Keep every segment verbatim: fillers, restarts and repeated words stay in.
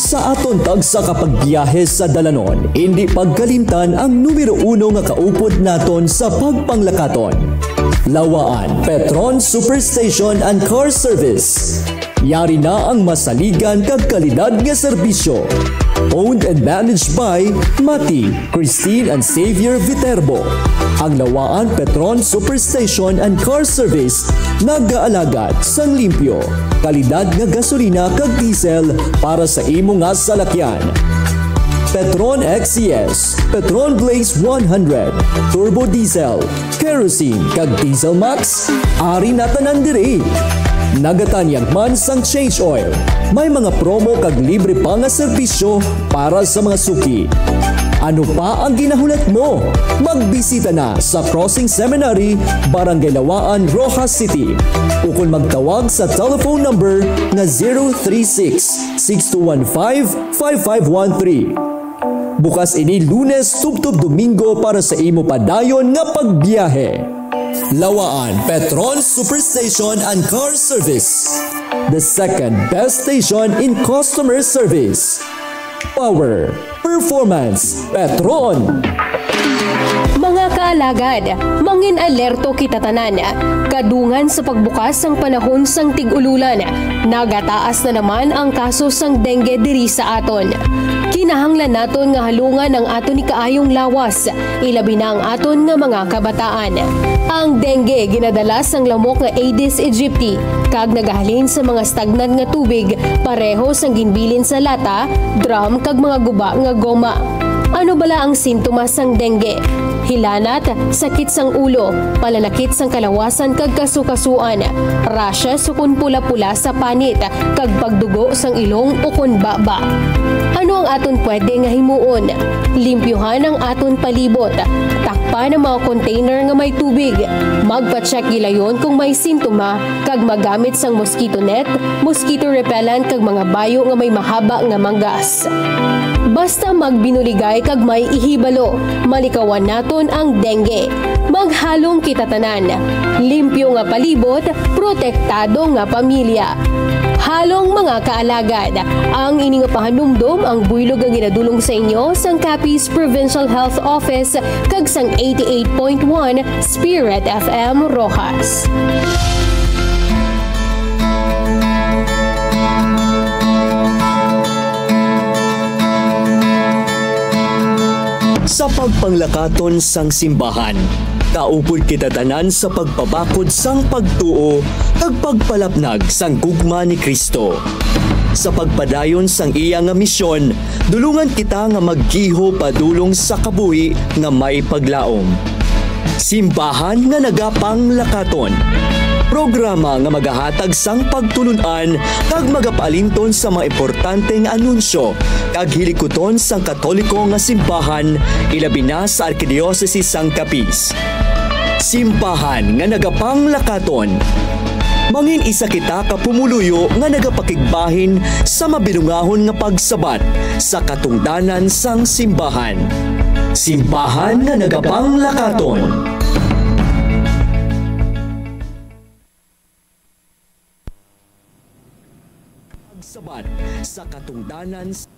Sa aton tagsa ka pagbiyahe sa dalanon, indi pagkalimtan ang numero uno nga kaupod naton sa pagpanglakaton. Lawaan, Petron Superstation and Car Service. Yari na ang masaligan kag kalidad nga serbisyo. Owned and managed by Mati, Christine and Xavier Viterbo. Ang Lawaan Petron Superstation and Car Service nagaalagad sang limpyo, kalidad nga gasolina kag diesel para sa imo nga salakyan. Petron X C S, Petron Blaze one hundred, Turbo Diesel, Kerosene, kag Diesel Max, ari na tanan diri. Nagatanyag man sang change oil. May mga promo kag libre pa nga serbisyo para sa mga suki. Ano pa ang ginahulat mo? Magbisita na sa Crossing Seminary, Barangay Lawaan, Roxas City. Ukon magtawag sa telephone number nga zero three six, six two one five, five five one three. Bukas ini Lunes tubtob Domingo para sa imo padayon nga pagbiyahe. Lawaan Petron Superstation and Car Service. The second best station in customer service. Power, performance, Petron. Mga kaalagad, mangin-alerto kita tanan. Kadungan sa pagbukas sang panahon sang tig-ululan, nagataas na naman ang kaso sang dengue diri sa aton. Kinahanglan naton nga halungan ang aton ni kaayong lawas, ilabi na ang aton nga mga kabataan. Ang dengue ginadala sang lamok nga Aedes aegypti kag nagahalin sa mga stagnant nga tubig, pareho sang ginbilin sa lata, drum, kag mga guba nga goma. Ano bala ang sintomas sang dengue? Hilanat, sakit sang ulo, pananakit sang kalawasan kag kasukasuan, rashes ukon pula-pula sa panit, kag pagdugo sang ilong ukon baba. Ano ang aton pwede nga himuon? Limpyuhan ang aton palibot. Takpan ang mga container nga may tubig. Magpa-check gilayon kung may sintoma, kag magamit sang mosquito net, mosquito repellent, kag mga bayo nga may mahaba nga manggas. Basta magbinuligay kag may ihibalo, malikawan naton ang dengue. Maghalong kita tanan. Limpyo nga palibot, protektado nga pamilya. Halong mga kaalagad, ang ini nga pahanumdom ang buylog nga ginadulong sa inyo sang Capiz Provincial Health Office kag sang eighty-eight point one Spirit F M Roxas. Sa pagpanglakaton sang simbahan, kaupod kita tanan sa pagpabakod sang pagtuo kag pagpalapnag sang gugma ni Cristo. Sa pagpadayon sang iya nga misyon, dulungan kita nga maggiho padulong sa kabuhi nga may paglaom. Simbahan nga nagapanglakaton. Programa nga magahatag sang pagtulon-an kag magapaalinton sa mga importante nga anunsyo kag hilikuton sang Katoliko nga simbahan, ilabi na sa Arkidiyosese sang Capiz. Simbahan nga nagapanglakaton. Mangin-isa kita ka pumuluyo nga nagapakigbahin sa mabinungahon nga pagsabat sa katungdanan sang simbahan. Simbahan nga nagapanglakaton. Pagsabat sa katungdanan s-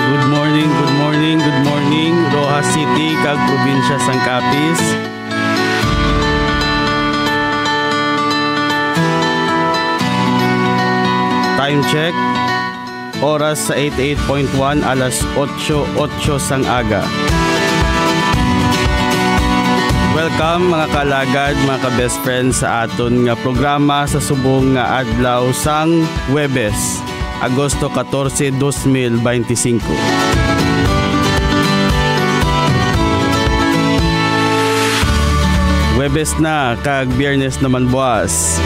Good morning, good morning, good morning, Roxas City kag probinsya sang Capiz. Time check. Oras sa eighty-eight point one, alas otso otso sang aga. Welcome, mga kaalagad, mga ka-best friends, sa aton nga programa sa subong nga adlaw sang Huwebes, Agosto catorce, dos mil beintisinco. Huwebes na, kag Biyernes naman buwas.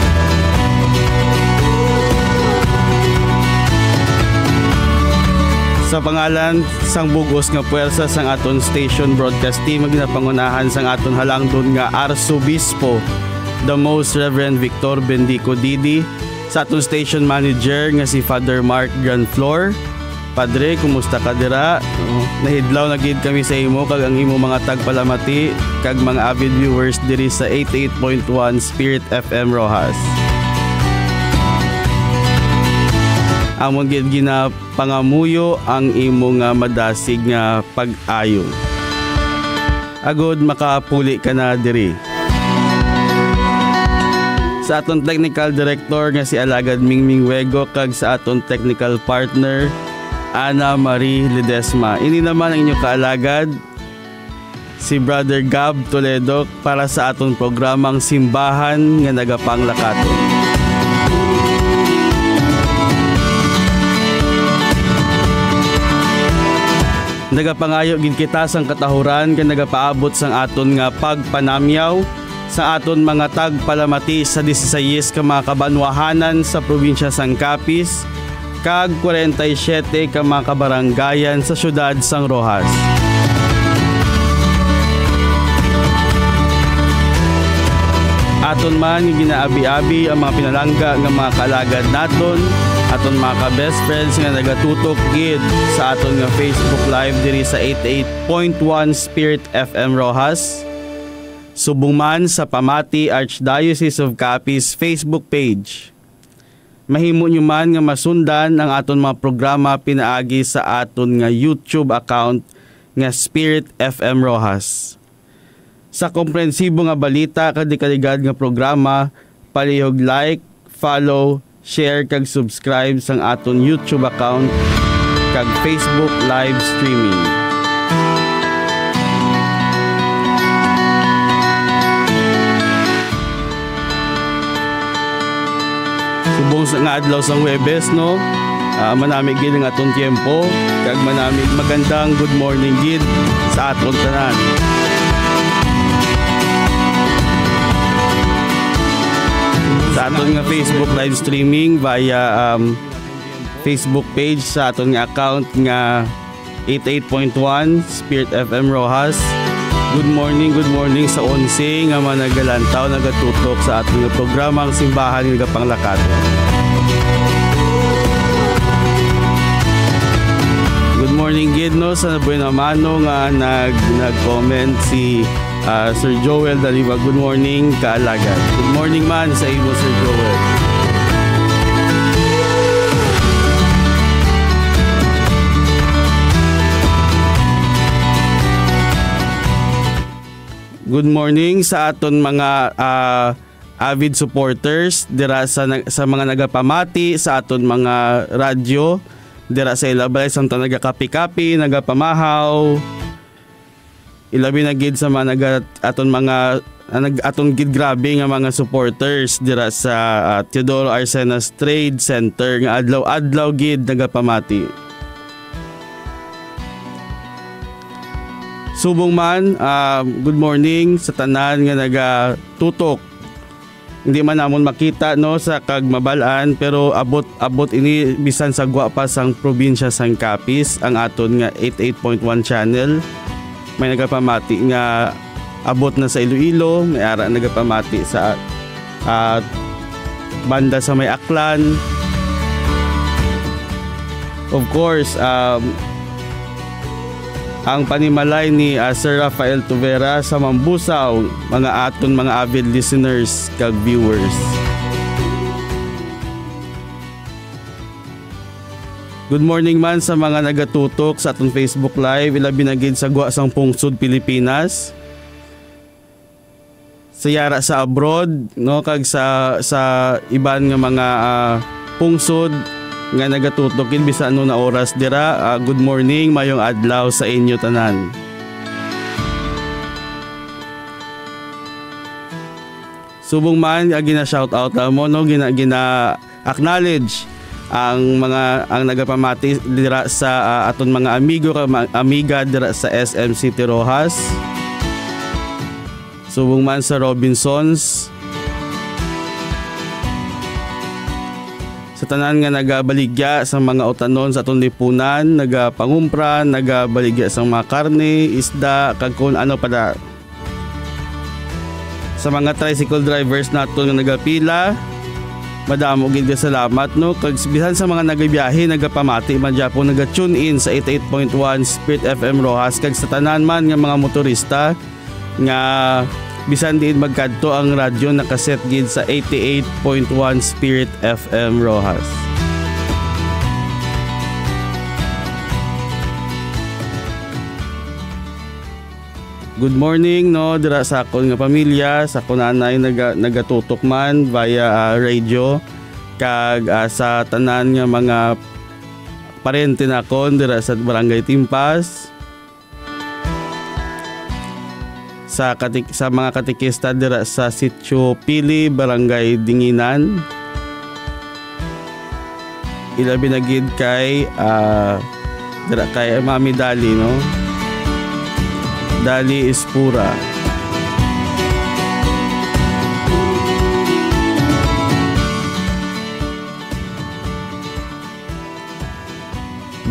Sa pangalan sang bug-os nga puwersa sang aton station broadcast team nga ginapangunahan sang aton halangdon nga Arsobispo, the Most Reverend Victor Bendico Didi, sa aton station manager nga si Father Mark Granflor, Padre, kumusta ka dira? Nahidlaw na gid kami sa imo kag ang imo mga tagpalamati kag mga avid viewers diri sa eighty-eight point one Spirit F M Roxas. Amon gid ginapangamuyo ang imo nga madasig nga pag-ayo. Agod makapuli ka na diri. Sa aton technical director nga si Alagad Mingming Wego kag sa aton technical partner, Ana Marie Ledesma. Ini naman ang inyo kaalagad, si Brother Gab Toledo, para sa aton programang Simbahan nga Nagapanglakaton. Nagapangayo gid kita sang katahuran kag nagapaabot sang aton nga pagpanamyaw sa aton mga tagpalamati sa disisayis ka mga kabanwahanan sa probinsya sang Capiz kag kwarenta y siyete ka mga kabaranggayan sa siyudad sang Roxas. Aton man nga ginaabi-abi ang mga pinalangga nga mga kaalagad naton, aton mga ka-best friends nga nagatutok gid sa aton nga Facebook Live diri sa eighty-eight point one Spirit F M Roxas, subong man sa Pamati Archdiocese of Capiz Facebook page. Mahimo nyo man nga masundan ang aton mga programa pinaagi sa aton nga YouTube account nga Spirit F M Roxas. Sa komprensibo nga balita kag dikaligad nga programa, palihog like, follow, share kag subscribe sang aton YouTube account kag Facebook live streaming. Subong sa nga adlaw sang Huwebes, no? Ah, manami gid ang aton tiyempo, kag manami magandang good morning gid sa aton tanan. Sa aton nga Facebook live streaming via, um, Facebook page, sa aton nga account nga eighty-eight point one Spirit F M Roxas. Good morning, good morning sa onse nga mga nagalantaw, nagatutok sa aton nga programa, ang Simbahan nga Nagapanglakaton. Good morning gid, no, sa buena mano nga nag-, nag-comment si, ah, Sir Joel Daliva. Good morning, kaalagad. Good morning man sa imo, Sir Joel. Good morning sa aton mga, ah, avid supporters dira sa nag-, sa mga nagapamati sa aton mga radyo dira sa ila balay, samtang nagakapi-kapi, nagapamahaw. Ilabi na gid sa mga naga-, aton mga, ah, nag-, aton gid grabe nga mga supporters dira sa, ah, Teodoro Arcenas Trade Center nga adlaw-adlaw gid nagapamati. Subong man, ah, good morning sa tanan nga nagatutok. Hindi man namon makita, no, sa kag mabal-an, pero abot-abot ini bisan sa gwa pa sang probinsya sang Capiz ang aton nga eighty-eight point one channel. May nagapamati nga abot na sa Iloilo, may ara nagapamati sa, ah, banda sa may Aklan. Of course, um, ang panimalay ni, ah, Sir Rafael Tuvera sa Mambusaw, mga aton mga avid listeners kag viewers. Good morning man sa mga nagatutok sa aton Facebook Live, ilabi na gid sa gwa sang pungsod Pilipinas. Sa yara sa abroad, no, kag sa, sa iban nga mga, ah, pungsod nga nagatutok gid bisan ano na oras dira. Ah, good morning, mayong adlaw sa inyo tanan. Subong man, ah, gina-shout out mo, no, gina-, gina-acknowledge ang mga, ang nagapamati dira sa, ah, aton mga amigo kag ma-, amiga dira sa S M City Roxas. Subong man sa Robinsons. Sa tanan nga nagabaligya sa mga utanon sa aton lipunan, nagapangumpra, nagabaligya sa mga karne, isda, kag kun ano pa da. Sa mga tricycle drivers naton nga nagapila, Madamo gid nga salamat, no? Kag s-, bisan sa mga nagabiyahe, nagapamati man gyapon, naga-tune in sa eighty-eight point one Spirit F M Roxas, kag sa tanan man nga mga motorista nga bisan diin magkadto ang radyo, nakaset gid sa eighty-eight point one Spirit F M Roxas. Good morning, no, dira sa akon nga pamilya, sa akon nanay naga-, nagatutok man via, ah, radio, kag, ah, sa tanan nga mga parente nakon dira sa Barangay Timpas, sa katik-, sa mga katikista dira sa Sitio Pili, Barangay Dinginan. Ilabi na gid kay, ah, dira kay Mami Dali, no? Dali Ispura.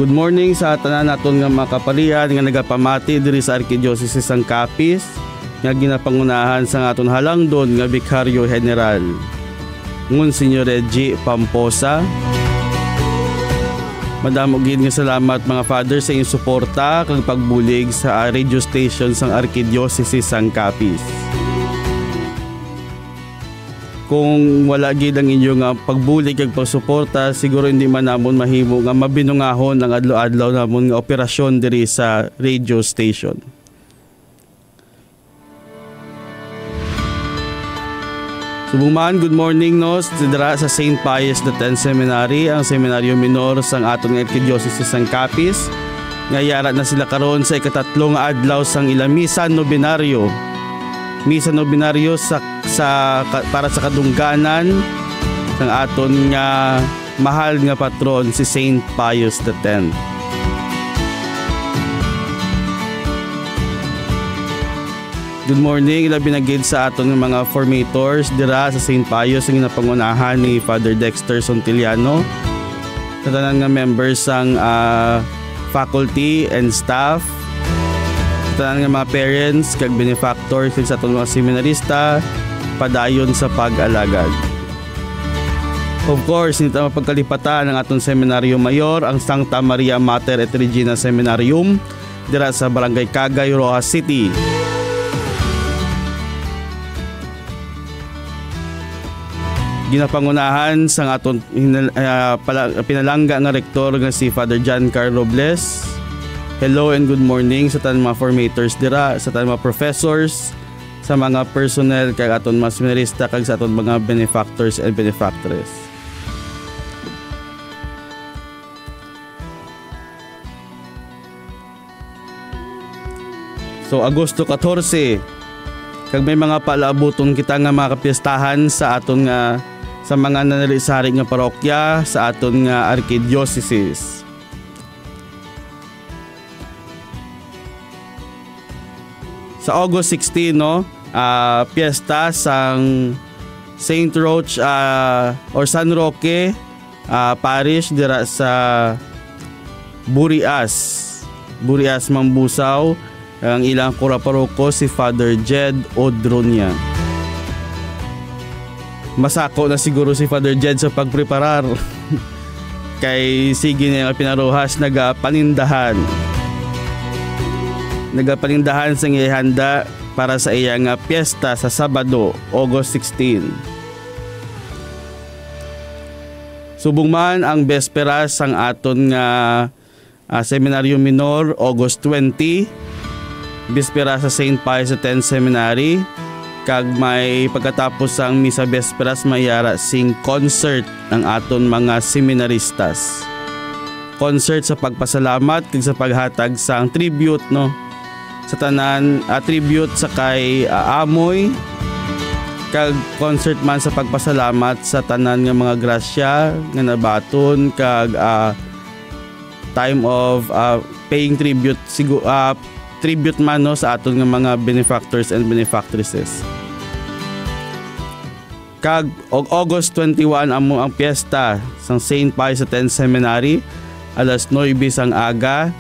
Good morning sa tanan naton nga mga kaparian nga nagapamati diri sa Arkidiocese sang Capiz, nga ginapangunahan sang aton halangdon nga Bikaryo General, Monsignor Reggie Pamposa. Madamo gid nga salamat, mga Father, sa inyong suporta kag pagbulig sa radio station sang Arkidiocese sang Capiz. Kung wala gid ang inyo nga pagbulig kag pagsuporta, siguro hindi man namon mahimo nga mabinungahon ang adlaw-adlaw namon nga operasyon diri sa radio station. Subong man, good morning, no, sa dira sa Saint Pius the Tenth Seminary, ang seminaryo minor sang aton nga Arkidiocese sang Capiz, nga yara na sila karon sa ikatatlo nga adlaw sang ila misa nobenaryo. Misa nobenaryo sa, sa ka-, para sa kadungganan sang aton nga mahal nga patron, si Saint Pius the Tenth. Good morning, ilabi na gid sa aton nga mga formators dira sa Saint Pius, nga ginapangunahan ni Father Dexter Sontiliano, sa tanan nga members sang, ah, faculty and staff, sa tanan nga mga parents kag benefactors sa aton mga seminarista, padayon sa pag-alagad. Of course, hindi ta mapagkalipatan ang aton seminaryo mayor, ang Santa Maria Mater et Regina Seminarium, dira sa Barangay Cagay, Roxas City. Ginapangunahan sang aton hinal-, ah, pala-, pinalangga nga rektor nga si Father John Carlo Bles. Hello and good morning sa tanan mga formators dira, sa tanan mga professors, sa mga personnel kag aton mga seminarista kag sa aton mga benefactors and benefactress. So, Agosto katorse, kag may mga palaabuton kita nga mga kapiestahan sa aton nga, sa mga nanari-sari nga parokya sa aton nga arkidiocesis. Sa August sixteen, no, ah, piyesta sang Saint Roch, ah, or San Roque, ah, Parish dira sa Burias, Burias, Mambusao, ang ilang kura paroko si Father Jed Odronia. Masako na siguro si Father Jed sa pagpreparar. Kay sige niya nga pinaruhas, nagapanindahan. Nagapanindahan sang iyang handa para sa iya nga piyesta sa Sabado, August sixteen. Subong man ang bespera sang aton nga, ah, Seminaryo Minor, August twenty, bispera sa Saint Pius the Tenth Seminary, kag may pagkatapos sang Misa Besperas, may yara sing concert ang aton mga seminaristas. Concert sa pagpasalamat kag sa paghatag sang tribute, no, sa tanan, ah, tribute sa kay, ah, Amoy, kag concert man sa pagpasalamat sa tanan nga mga grasya nga nabaton, kag, ah, time of, ah, paying tribute, sigu-, ah, tribute man, no, sa aton nga mga benefactors and benefactresses. Kag og August twenty-one amo ang piyesta sang Saint Pius the Tenth Seminary, alas nuebe sang aga,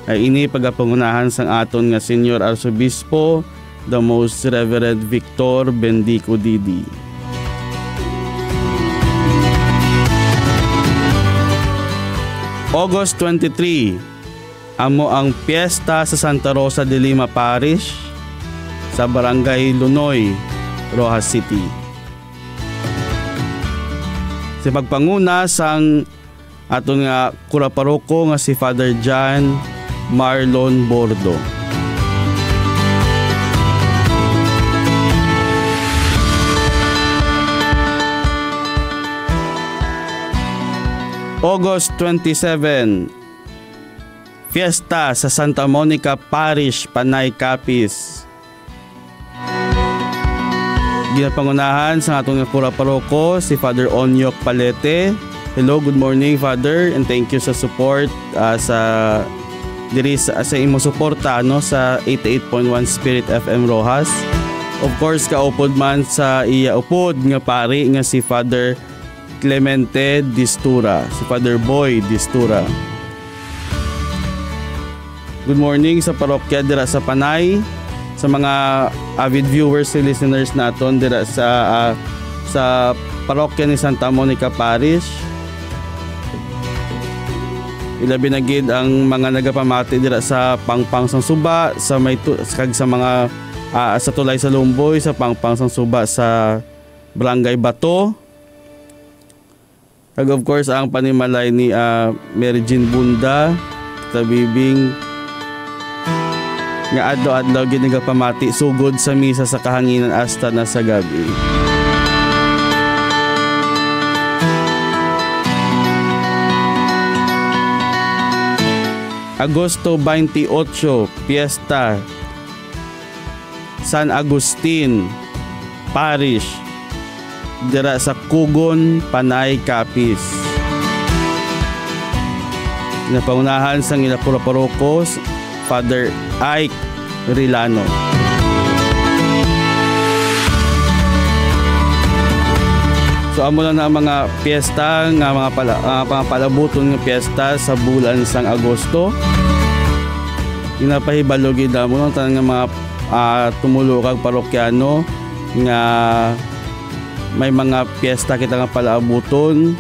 ay ini pagapangunahan sang aton nga Señor Arsobispo, the Most Reverend Victor Bendico Didi. August twenty-three, amo ang piyesta sa Santa Rosa de Lima Parish sa Barangay Lunoy, Roxas City. Sa pagpanguna sang aton nga kura paroko nga si Father John Marlon Bordo. August twenty-seven, fiesta sa Santa Monica Parish, Panay, Capiz. Ginapangunahan sa aton nga kura paroko si Father Onyok Palete. Hello, good morning, Father, and thank you sa support, ah, sa diri sa, sa imo suporta, no, sa eighty-eight point one Spirit F M Roxas. Of course, kaupod man sa iya upod nga pari nga si Father Clemente Distura, si Father Boy Distura. Good morning sa parokya dira sa Panay, sa mga avid viewers and listeners naton dira sa, ah, sa parokya ni Santa Monica Parish. Ilabi na gid ang mga nagapamati dira sa Pangpang sang Suba, sa may tu-, kag sa mga, ah, sa Tulay sa Lumboy, sa Pangpang sang Suba, sa Barangay Bato. Kag of course, ang panimalay ni, ah, Mary Jean Bunda, Tabibing, nga adlaw-adlaw gid nagapamati sugod sa misa sa kahanginan hasta na sa gab-i. Agosto twenty-eight, piyesta San Agustin Parish, dira sa Cugon, Panay, Capiz. Napangunahan sang ila pura paroko, Father Ike Rilano. So, amo lang na ang mga piyesta nga mga pala-, ah, mga palabuton nga piyesta sa bulan sang Agosto. Ginapahibalo gid namon ang tanan nga mga, ah, tumoluo kag parokyano nga may mga piyesta kita nga palaabuton.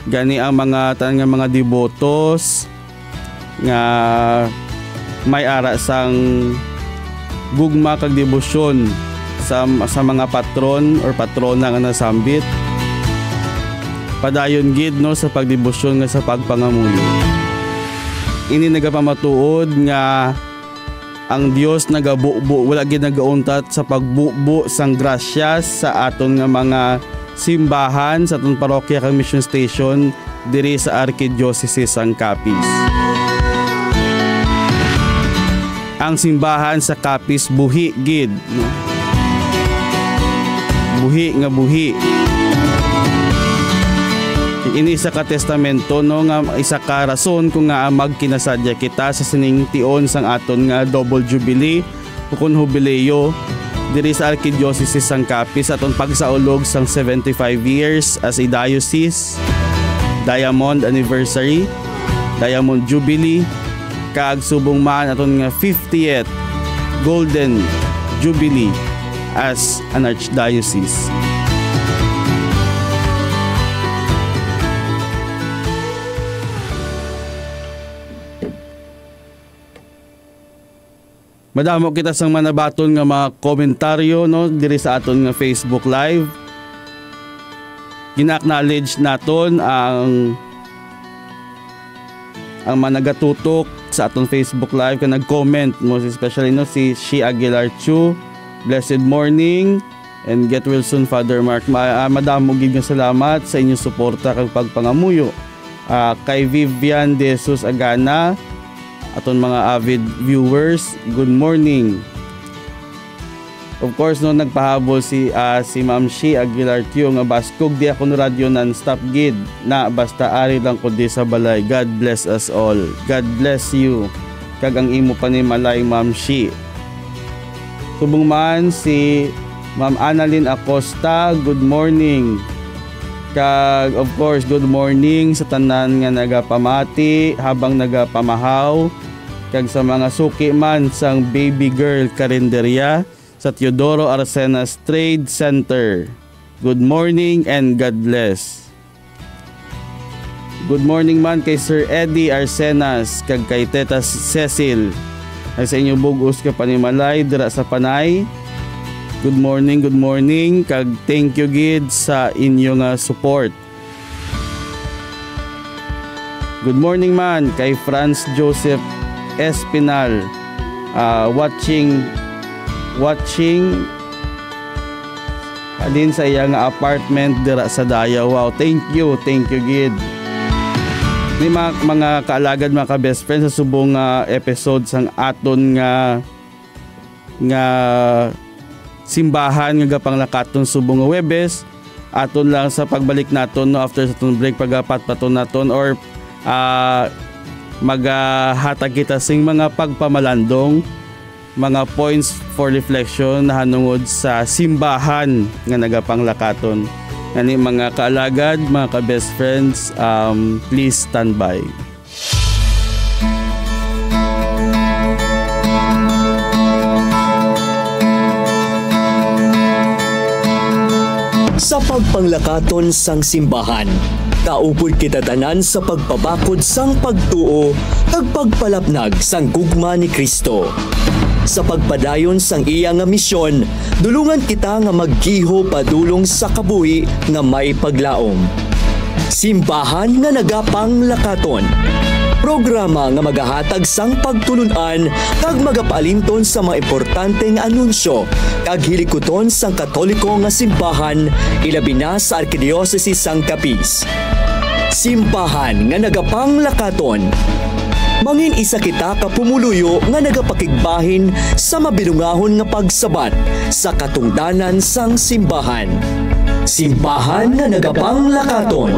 Gani ang mga tanan nga mga debotos nga may ara sang gugma kag debosyon sa, sa mga patron or patrona nga nasambit, padayon gid, no, sa pagdebosyon nga sa pagpangamuyo. Ini nagapamatuod nga ang Dios nagabubo, wala gid nagauntat sa pagbubo sang grasya sa aton nga mga simbahan, sa aton parokya kag mission station diri sa Arkidiocese sang Capiz. Ang simbahan sa Capiz buhi gid, no? Buhi nga buhi. Ini isa ka testamento, no, nga isa ka rason kung nga magkinasadya kita sa sining tion sang aton nga double jubilee, ukon hubileo, diri sa Arkidiocese sang Capiz sa aton pagsaulog sang seventy-five years as a diocese, diamond anniversary, diamond jubilee, kag subong man aton nga fiftieth Golden Jubilee as an archdiocese. Madamo kita sang manabaton nga mga komentaryo, no, diri sa aton nga Facebook Live. Gina-acknowledge naton ang, ang mga nagatutok sa aton Facebook Live kag nag-comment, most especially, no, si Shi Aguilar Chu. Blessed morning. And get well soon, Father Mark. Ma-, ah, madamo gid nga salamat sa inyong suporta kag pagpangamuyo. Ah, kay Vivian De Jesus Agana, aton mga avid viewers, good morning. Of course, no, nagpahabol si, ah, si Ma'am Shi Aguilar Tio nga baskog di ako no radyo non-stop gid na basta ari lang ko di sa balay. God bless us all. God bless you. Kag ang imo panimalay, Ma'am Shi. Subong man si Ma'am Annalyn Acosta, good morning. Kag, of course, good morning sa tanan nga nagapamati habang nagapamahaw, kag sa mga suki man sang Baby Girl Karinderya sa Teodoro Arcenas Trade Center. Good morning and God bless. Good morning man kay Sir Eddie Arcenas kag kay Teta Cecil. Ay sa inyo bug-os ka panimalay dira sa Panay. Good morning, good morning, kag thank you gid sa inyo nga support. Good morning man kay Franz Joseph Espinal. Ah, watching, watching halin sa iya nga apartment dira sa Dayaw. Wow, thank you, thank you gid. Ni mga, mga kaalagad, mga ka-best friends, sa subong nga episode sang aton nga, nga simbahan nga gapanglakaton subong nga Huwebes, aton lang sa pagbalik naton, no, after sa aton break, pagapatpaton naton or, ah, magahatag kita sing mga pagpamalandong, mga points for reflection nahanungod sa simbahan nga nagapanglakaton. Gani, mga kaalagad, mga ka-best friends, um, please stand by. Sa pagpanglakaton sang simbahan, kaupod kita tanan sa pagpabakod sang pagtuo kag pagpalapnag sang gugma ni Cristo. Sa pagpadayon sang iya nga misyon, dulungan kita nga maggiho padulong sa kabuhi nga may paglaom. Simbahan nga Nagapanglakaton, programa nga magahatag sang pagtulon-an kag magapaalinton sa mga importante nga anunsyo kag hilikuton sang Katoliko nga simbahan, ilabi na sa Arkidiyosese sang Capiz. Simbahan nga Nagapanglakaton. Mangin-isa kita ka pumuluyo nga nagapakigbahin sa mabinungahon nga pagsabat sa katungdanan sang simbahan. Simbahan nga Nagapanglakaton.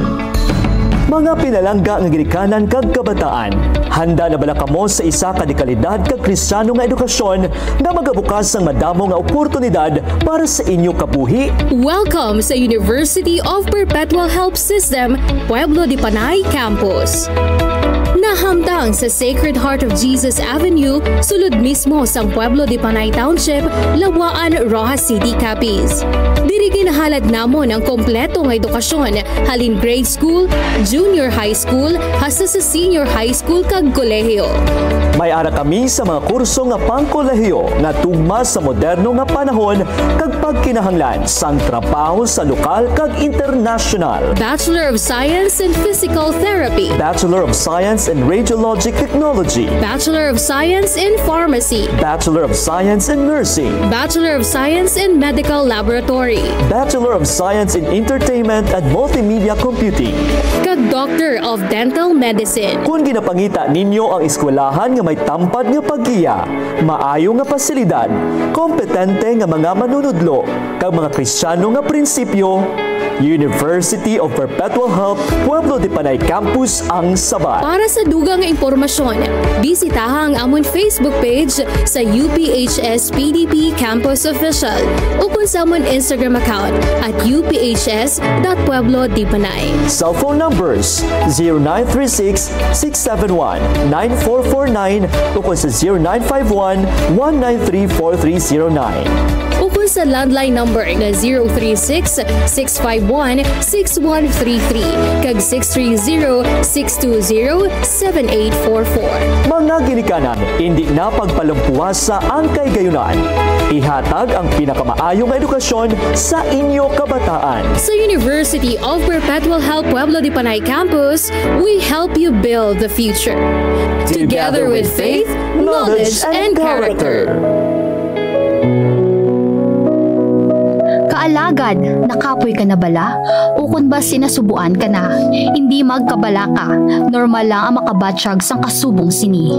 Mga pinalangga nga ginikanan kag kabataan, handa na bala kamo sa isa ka dekalidad kag Kristiyano nga edukasyon nga magabukas sang madamo nga oportunidad para sa inyo kabuhi? Welcome sa University of Perpetual Help System, Pueblo de Panay Campus. Nahamtang sa Sacred Heart of Jesus Avenue, sulod mismo sang Pueblo de Panay Township, Lawaan, Roxas City, Capiz. Diri ginahalad namon ang kompleto nga edukasyon, halin grade school, junior high school, hasta sa senior high school kag kolehiyo. May ara kami sa mga kurso nga pangkolehiyo nga tugma sa moderno nga panahon kag pagkinahanglan sang trabaho sa lokal kag internasyonal. Bachelor of Science in Physical Therapy. Bachelor of Science in Radiologic Technology. Bachelor of Science in Pharmacy. Bachelor of Science in Nursing. Bachelor of Science in Medical Laboratory. Bachelor of Science in Entertainment and Multimedia Computing. Kag Doctor of Dental Medicine. Kung ginapangita ninyo ang eskwelahan nga may tampad nga paggiya, maayo nga pasilidad, kompetente nga mga manunudlo, kag mga Kristiyano nga prinsipyo, University of Perpetual Help, Pueblo de Panay Campus ang sabat. Para sa dugang nga impormasyon, bisitaha ang amon Facebook page sa U P H S P D P Campus Official ukon sa amon Instagram account at U P H S dot pueblo de panay. Cellphone numbers zero nine three six, six seven one, nine four four nine ukon sa zero nine five one, one nine three, four three zero nine. Ukon sa landline number nga zero three six, six five one, six one three three kag six three zero, six two zero, seven eight four four. Mga ginikanan, indi na pagpalampuasa ang kahigayunan. Ihatag ang pinakamaayo nga edukasyon sa inyo kabataan. Sa University of Perpetual Help Pueblo de Panay Campus, we help you build the future. Together with faith, knowledge, and character. Kaalagad, nakapoy ka na bala? Ukon basi nasubuan ka na? Indi magkabalaka, normal lang ang makabatyag sang kasubong sini.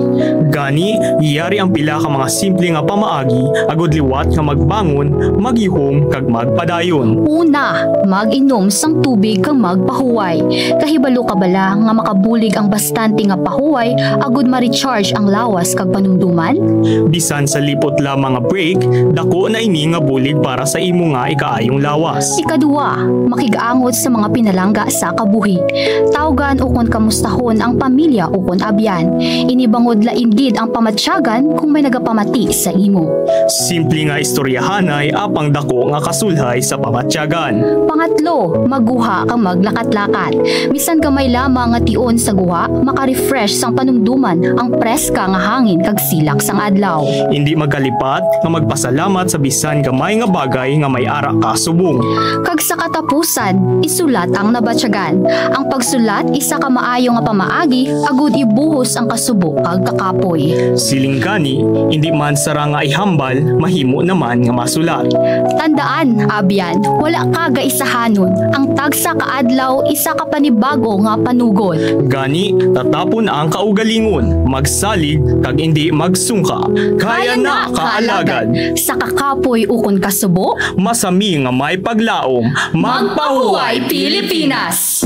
Gani, yari ang pila ka mga simple nga pamaagi agud liwat nga magbangon, maghihom, kag magpadayon. Una, mag-inom sang tubig kag magpahuway. Kahibalo ka bala nga makabulig ang bastante nga pahuway agud ma-recharge ang lawas kag panumdoman? Bisan sa lipot lamang nga break, dako na ini nga bulig para sa imo nga ika- ayong lawas. Ikaduha, makig-angot sa mga pinalangga sa kabuhi. Tawgan ukon kamustahon ang pamilya ukon abyan. Ini bangod lain gid ang pamatyagan kung may nagapamati sa imo. Simple nga istoryahanay apang dako nga kasulhay sa pamatyagan. Pangatlo, magguha kag maglakat-lakat. Bisan gamay lamang nga tion sa guha, maka-refresh sang panumduman ang preska nga hangin kag silak sang adlaw. Indi magkalipat nga magpasalamat sa bisan gamay nga bagay nga may ara ka subong. Kag sa katapusan, isulat ang nabatyagan. Ang pagsulat isa ka maayo nga pamaagi agud ibuhos ang kasubo kag kakapoy. Siling gani, indi man sara nga ihambal, mahimo naman nga masulat. Tandaan, abyan, wala ka gaisahanon. Ang tagsa ka adlaw, isa ka panibago nga panugod. Gani, tatapon ang kaugalingon, magsalig, kag indi magsungka. Kaya na, kaalagad! Sa kakapoy ukon kasubo, masami nga may paglaom. Magpahuway, Pilipinas!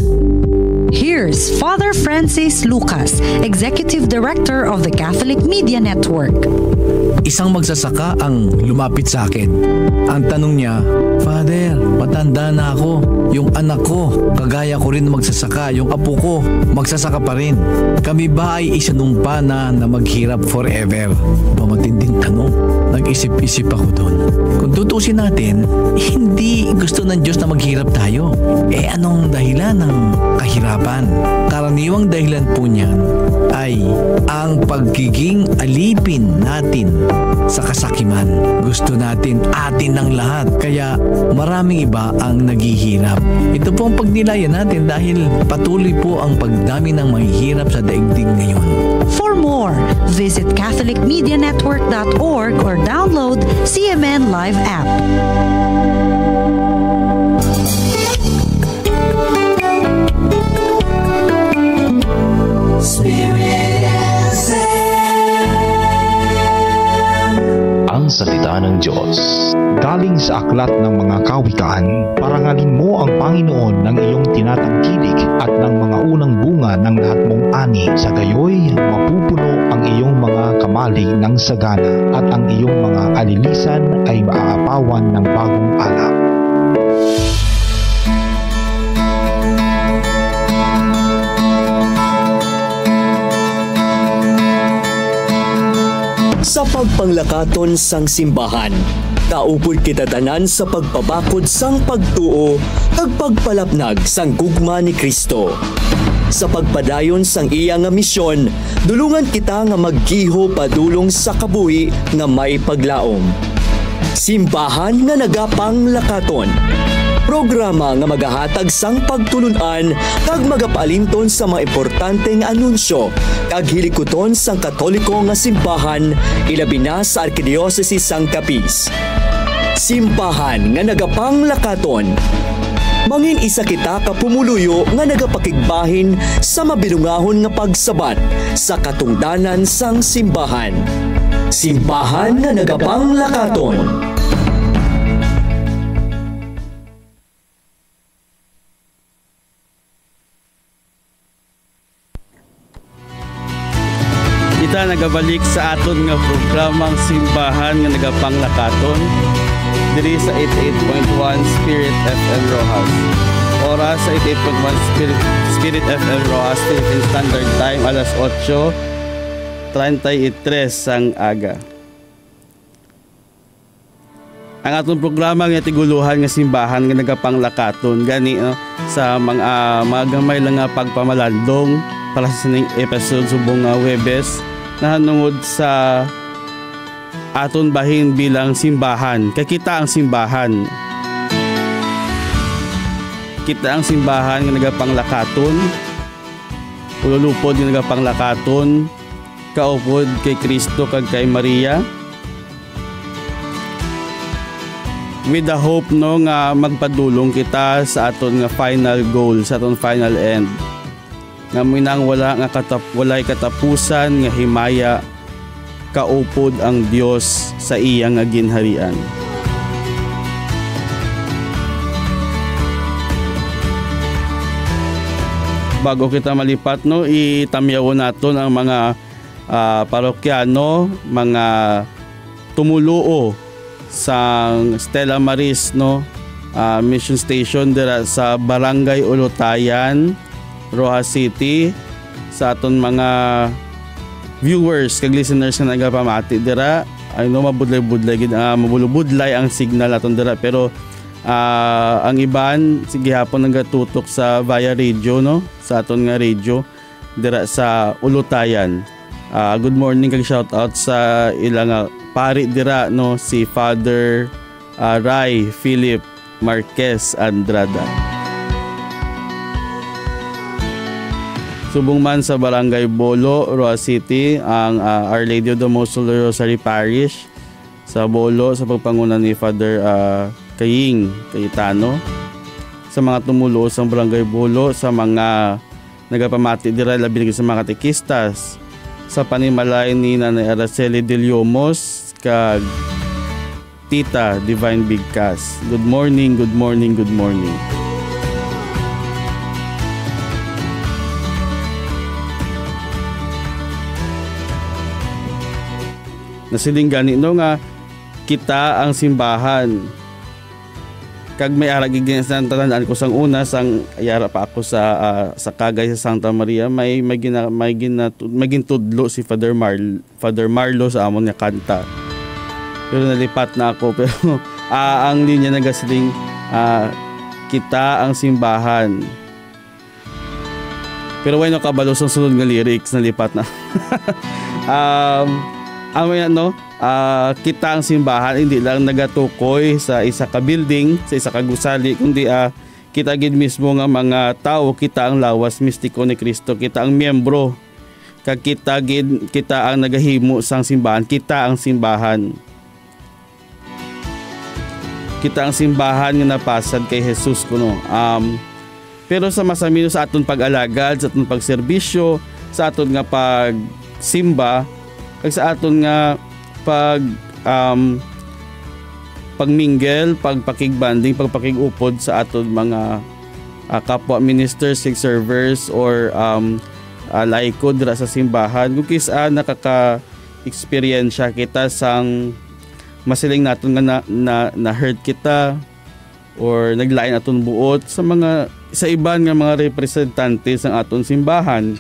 Here's Father Francis Lucas, Executive Director of the Catholic Media Network. Isang magsasaka ang lumapit sa akin. Ang tanong niya, "Father, matanda na ako. Yung anak ko, kagaya ko rin magsasaka. Yung apo ko, magsasaka pa rin. Kami ba ay isinumpa na na maghirap forever?" Mamatinding tanong. Nag-isip-isip ako doon. Kung tutusin natin, hindi gusto ng Diyos na maghirap tayo. Eh, anong dahilan ng kahirapan? Karaniwang dahilan po niyan ay ang pagiging alipin natin sa kasakiman. Gusto natin atin ang lahat, kaya maraming iba ang naghihirap. Ito po ang pagnilayan natin dahil patuloy po ang pagdami ng mahihirap sa daigdig ngayon. For more, visit catholic media network dot org or download C M N Live app. Spirit F M. Ang salita ng Diyos. Galing sa aklat ng mga Kawikaan, parangalin mo ang Panginoon ng iyong tinatangkilik at ng mga unang bunga ng lahat mong ani. Sa gayoy, mapupuno ang iyong mga kamalig ng sagana at ang iyong mga alilisan ay maaapawan ng bagong alak. Sa pagpanglakaton sang simbahan, kaupod kita tanan sa pagpabakod sang pagtuo kag pagpalapnag sang gugma ni Cristo. Sa pagpadayon sang iya nga misyon, dulungan kita nga maggiho padulong sa kabuhi nga may paglaom. Simbahan nga nagapanglakaton. Programa nga magahatag sang pagtulon-an kag magapaalinton sa mga importante nga anunsyo kag hilikuton sang Katoliko nga simbahan, ilabi na sa Arkidiyosese sang Capiz. Simbahan nga nagapanglakaton. Mangin-isa kita ka pumuluyo nga nagapakigbahin sa mabinungahon nga pagsabat sa katungdanan sang simbahan. Simbahan nga nagapanglakaton. Kita nagabalik sa aton nga programang Simbahan nga Nagapanglakaton diri sa eighty-eight point one Spirit F M Roxas. Oras sa eighty-eight point one Spirit, Spirit F M Roxas Philippine Standard Time, alas otso treinta y tres sang aga. Ang aton programa nga tiguluhan nga Simbahan nga Nagapanglakaton gani, no, sa mga, ah, mga gamay lang nga pagpamalandong para sa sining episode subong nga Huwebes, nahanungod sa aton bahin bilang simbahan. Kay kita ang simbahan. Kita ang simbahan nga nagapanglakaton, ululupod nga nagapanglakaton, kaupod kay Cristo kag kay Maria. With the hope, no, nga magpadulong kita sa aton nga final goal, sa aton final end, nga amo na ang wala nga katap-, walay katapusan nga himaya kaupod ang Dios sa iya nga ginharian. Bago kita malipat, no, itamyawon naton ang mga, ah, parokyano, mga tumuluo sang Stella Maris, no, ah, mission station dira sa Barangay Ulutayan, Roxas City, sa aton mga viewers kag listeners nga nagapamati dira. I know, mabudlay-budlay gid, ah, mabulubudlay ang signal aton dira, pero, ah, ang iban, sige, hapon nagatutok sa via radio, no? Sa aton nga radio dira sa Ulutayan. Ah, good morning kag shout out sa ila nga pari dira, no, si Father, ah, Ray Philip Marquez Andrada. Subong man sa Barangay Bolo, Roxas City, ang, ah, Our Lady of the Most Holy Rosary Parish sa Bolo, sa pagpanguna ni Father, ah, Kaying Cayetano, sa mga tumuluo sang Barangay Bolo, sa mga nagapamati dira, labi na gid sa mga katekistas, sa panimalay ni Nanay Araceli Diliomos kag Tita Divine Bigkas. Good morning, good morning, good morning. Nasiling gani, no, nga kita ang simbahan. Kag may ara gid gani sa tanan ko sang una, sang yara pa ako sa, ah, sa Kagay sa Santa Maria, may, may gina-, may gina-, may gintudlo si Father Mar-, Father Marlo sa amon nga kanta. Pero nalipat na ako. Pero, ah, ang linya nagasiling, ah, "Kita ang simbahan." Pero wala nakabalo sa sunod nga lyrics, nalipat na. Um, amo yan, no? Ah, kita ang simbahan, hindi lang nagatukoy sa isa ka building, sa isa ka gusali, kundi, ah, kita gid mismo nga mga tawo, kita ang lawas mistiko ni Cristo, kita ang miyembro, kag kita gid, kita ang nagahimo sang simbahan, kita ang simbahan. Kita ang simbahan nga napasad kay Jesus kuno. Um, pero sa masamino sa aton pag-alagad, sa aton pagserbisyo, sa aton nga pagsimba, kag sa aton nga pag, um, pagmingle, pagpakigbanding, pagpakig-upod sa aton mga, ah, kapwa ministers, kag servers, or, um, ah, laiko dira sa simbahan. Kung kis-a nakaka-, eksperyensya kita sang masiling naton nga na, na, na-hurt kita or naglain aton buot sa mga, sa iban nga mga representante sang aton simbahan.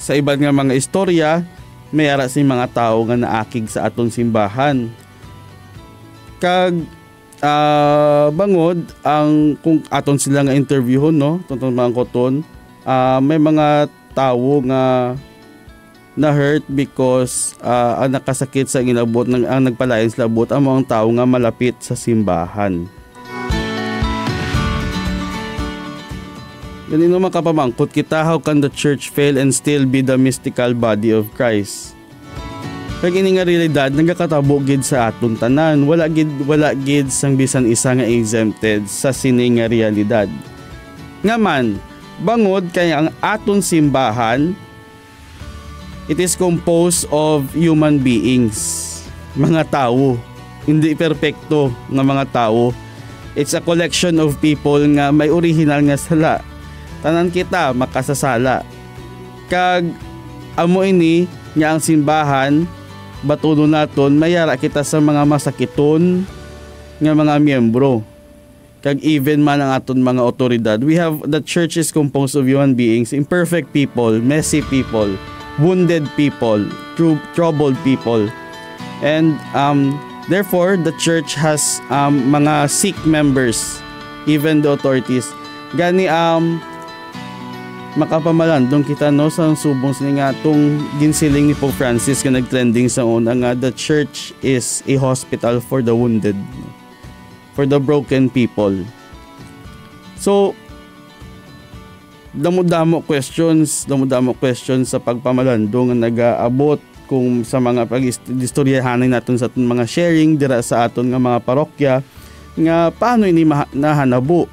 Sa iban nga mga istorya, may ara sing mga tawo nga naakig sa aton simbahan. Kag, ah, bangod ang, kung aton sila nga interviewhon, no, tungtong mga kuton, ah, may mga tawo nga na-hurt because, ah, ang nakasakit sa inabot, nang, ang nagpalain sila buot amo ang tawo nga malapit sa simbahan. Ganino makapamangkot kita, how can the church fail and still be the mystical body of Christ? Kag ini nga realidad nagakatabo gid sa aton tanan. Wala gid, wala gid sang bisan isa nga exempted sa sini nga realidad. Nga man, bangod kay ang aton simbahan, it is composed of human beings, mga tawo, hindi perpekto nga mga tawo. It's a collection of people nga may original nga sala. Tanan kita makasasala. Kag amo ini nga ang simbahan, batunon naton, may ara kita sa mga masakiton nga mga miyembro. Kag even man ang aton mga awtoridad, we have, the church is composed of human beings, imperfect people, messy people, wounded people, tru-, troubled people. And, um, therefore, the church has, um, mga sick members, even the authorities. Gani, um, makapamalandong kita, no, sa subong sini nga atong ginsiling ni Pope Francis nga nag-trending sa una nga, "The church is a hospital for the wounded, for the broken people." So, damo-damo questions, damo-damo questions sa pagpamalandong nga nagaabot kung sa mga pag-ist-, istoryahanay naton sa aton mga sharing dira sa aton nga mga parokya, nga paano ini maha-, nahanabo?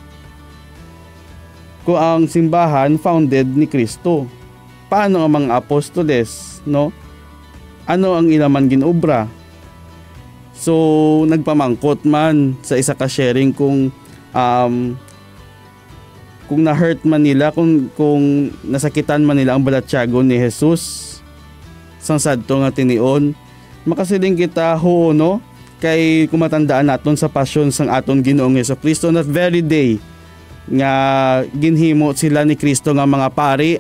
Kung ang simbahan founded ni Cristo, paano ang mga apostoles, no? Ano ang ila man ginobra? So, nagpamangkot man sa isa ka sharing kung, um, kung na-hurt man nila, kung, kung nasakitan man nila ang balatyagon ni Jesus sang sadto nga tinion, makasiling kita, huo, no? Kay kung matandaan naton sa pasyon sang aton Ginoong Jesu-Cristo, on that very day nga ginhimo sila ni Cristo nga mga pari,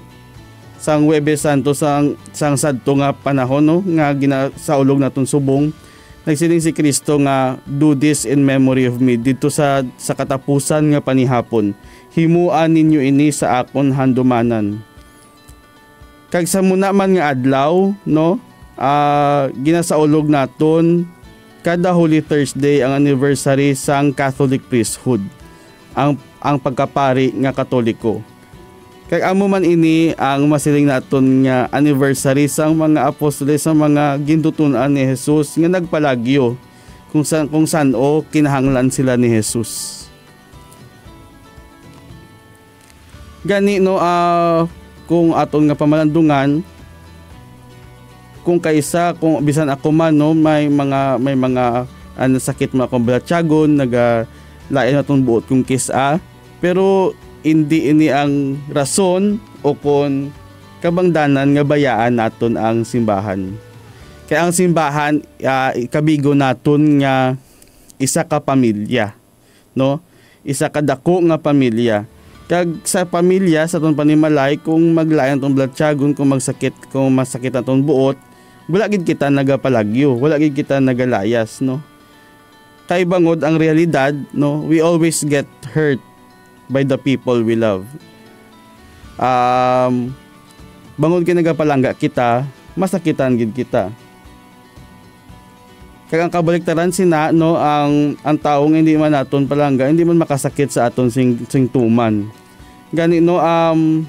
sang Huwebes Santo, sang, sang sadto nga panahon, no, nga ginasaulog naton subong, nagsiling si Cristo nga, "Do this in memory of me." Didto sa, sa katapusan nga panihapon, "Himoa ninyo ini sa akon handumanan." Kag sa muna man nga adlaw, no, ah, ginasaulog naton kada Holy Thursday ang anniversary sang Catholic Priesthood, ang, ang pagkapari nga Katoliko. Kag amo man ini ang masiling naton nga anniversary sang mga apostoles, sa mga gintuton-an ni Jesus nga nagpalagyo kung san, kung san-o kinahanglan sila ni Jesus. Gani, no, ah, kung aton nga pamalandungan, kung kaisa, kung bisan ako man, no, may mga, may mga, ah, nasakit mo akong balatyagon, nagalain atong buot kung kis-a, pero hindi ini ang rason o kon kabangdanan nga bayaan naton ang simbahan. Kay ang simbahan, ah, ikabigo naton nga isa ka pamilya, no? Isa ka dako nga pamilya. Kag sa pamilya, sa aton panimalay, kung maglain atong balatyagon, kung magsakit, kung masakit atong buot, wala gid kita nagapalagyo, wala gid kita nagalayas, no? Kay bangod ang realidad, no, we always get hurt by the people we love. Um, bangod kay nagapalangga kita, masakitan gid kita. Kag ang kabaliktaran sina, no, ang, ang tawo nga hindi man naton palangga, hindi man makasakit sa aton sing, sing tuman. Gani, no, um,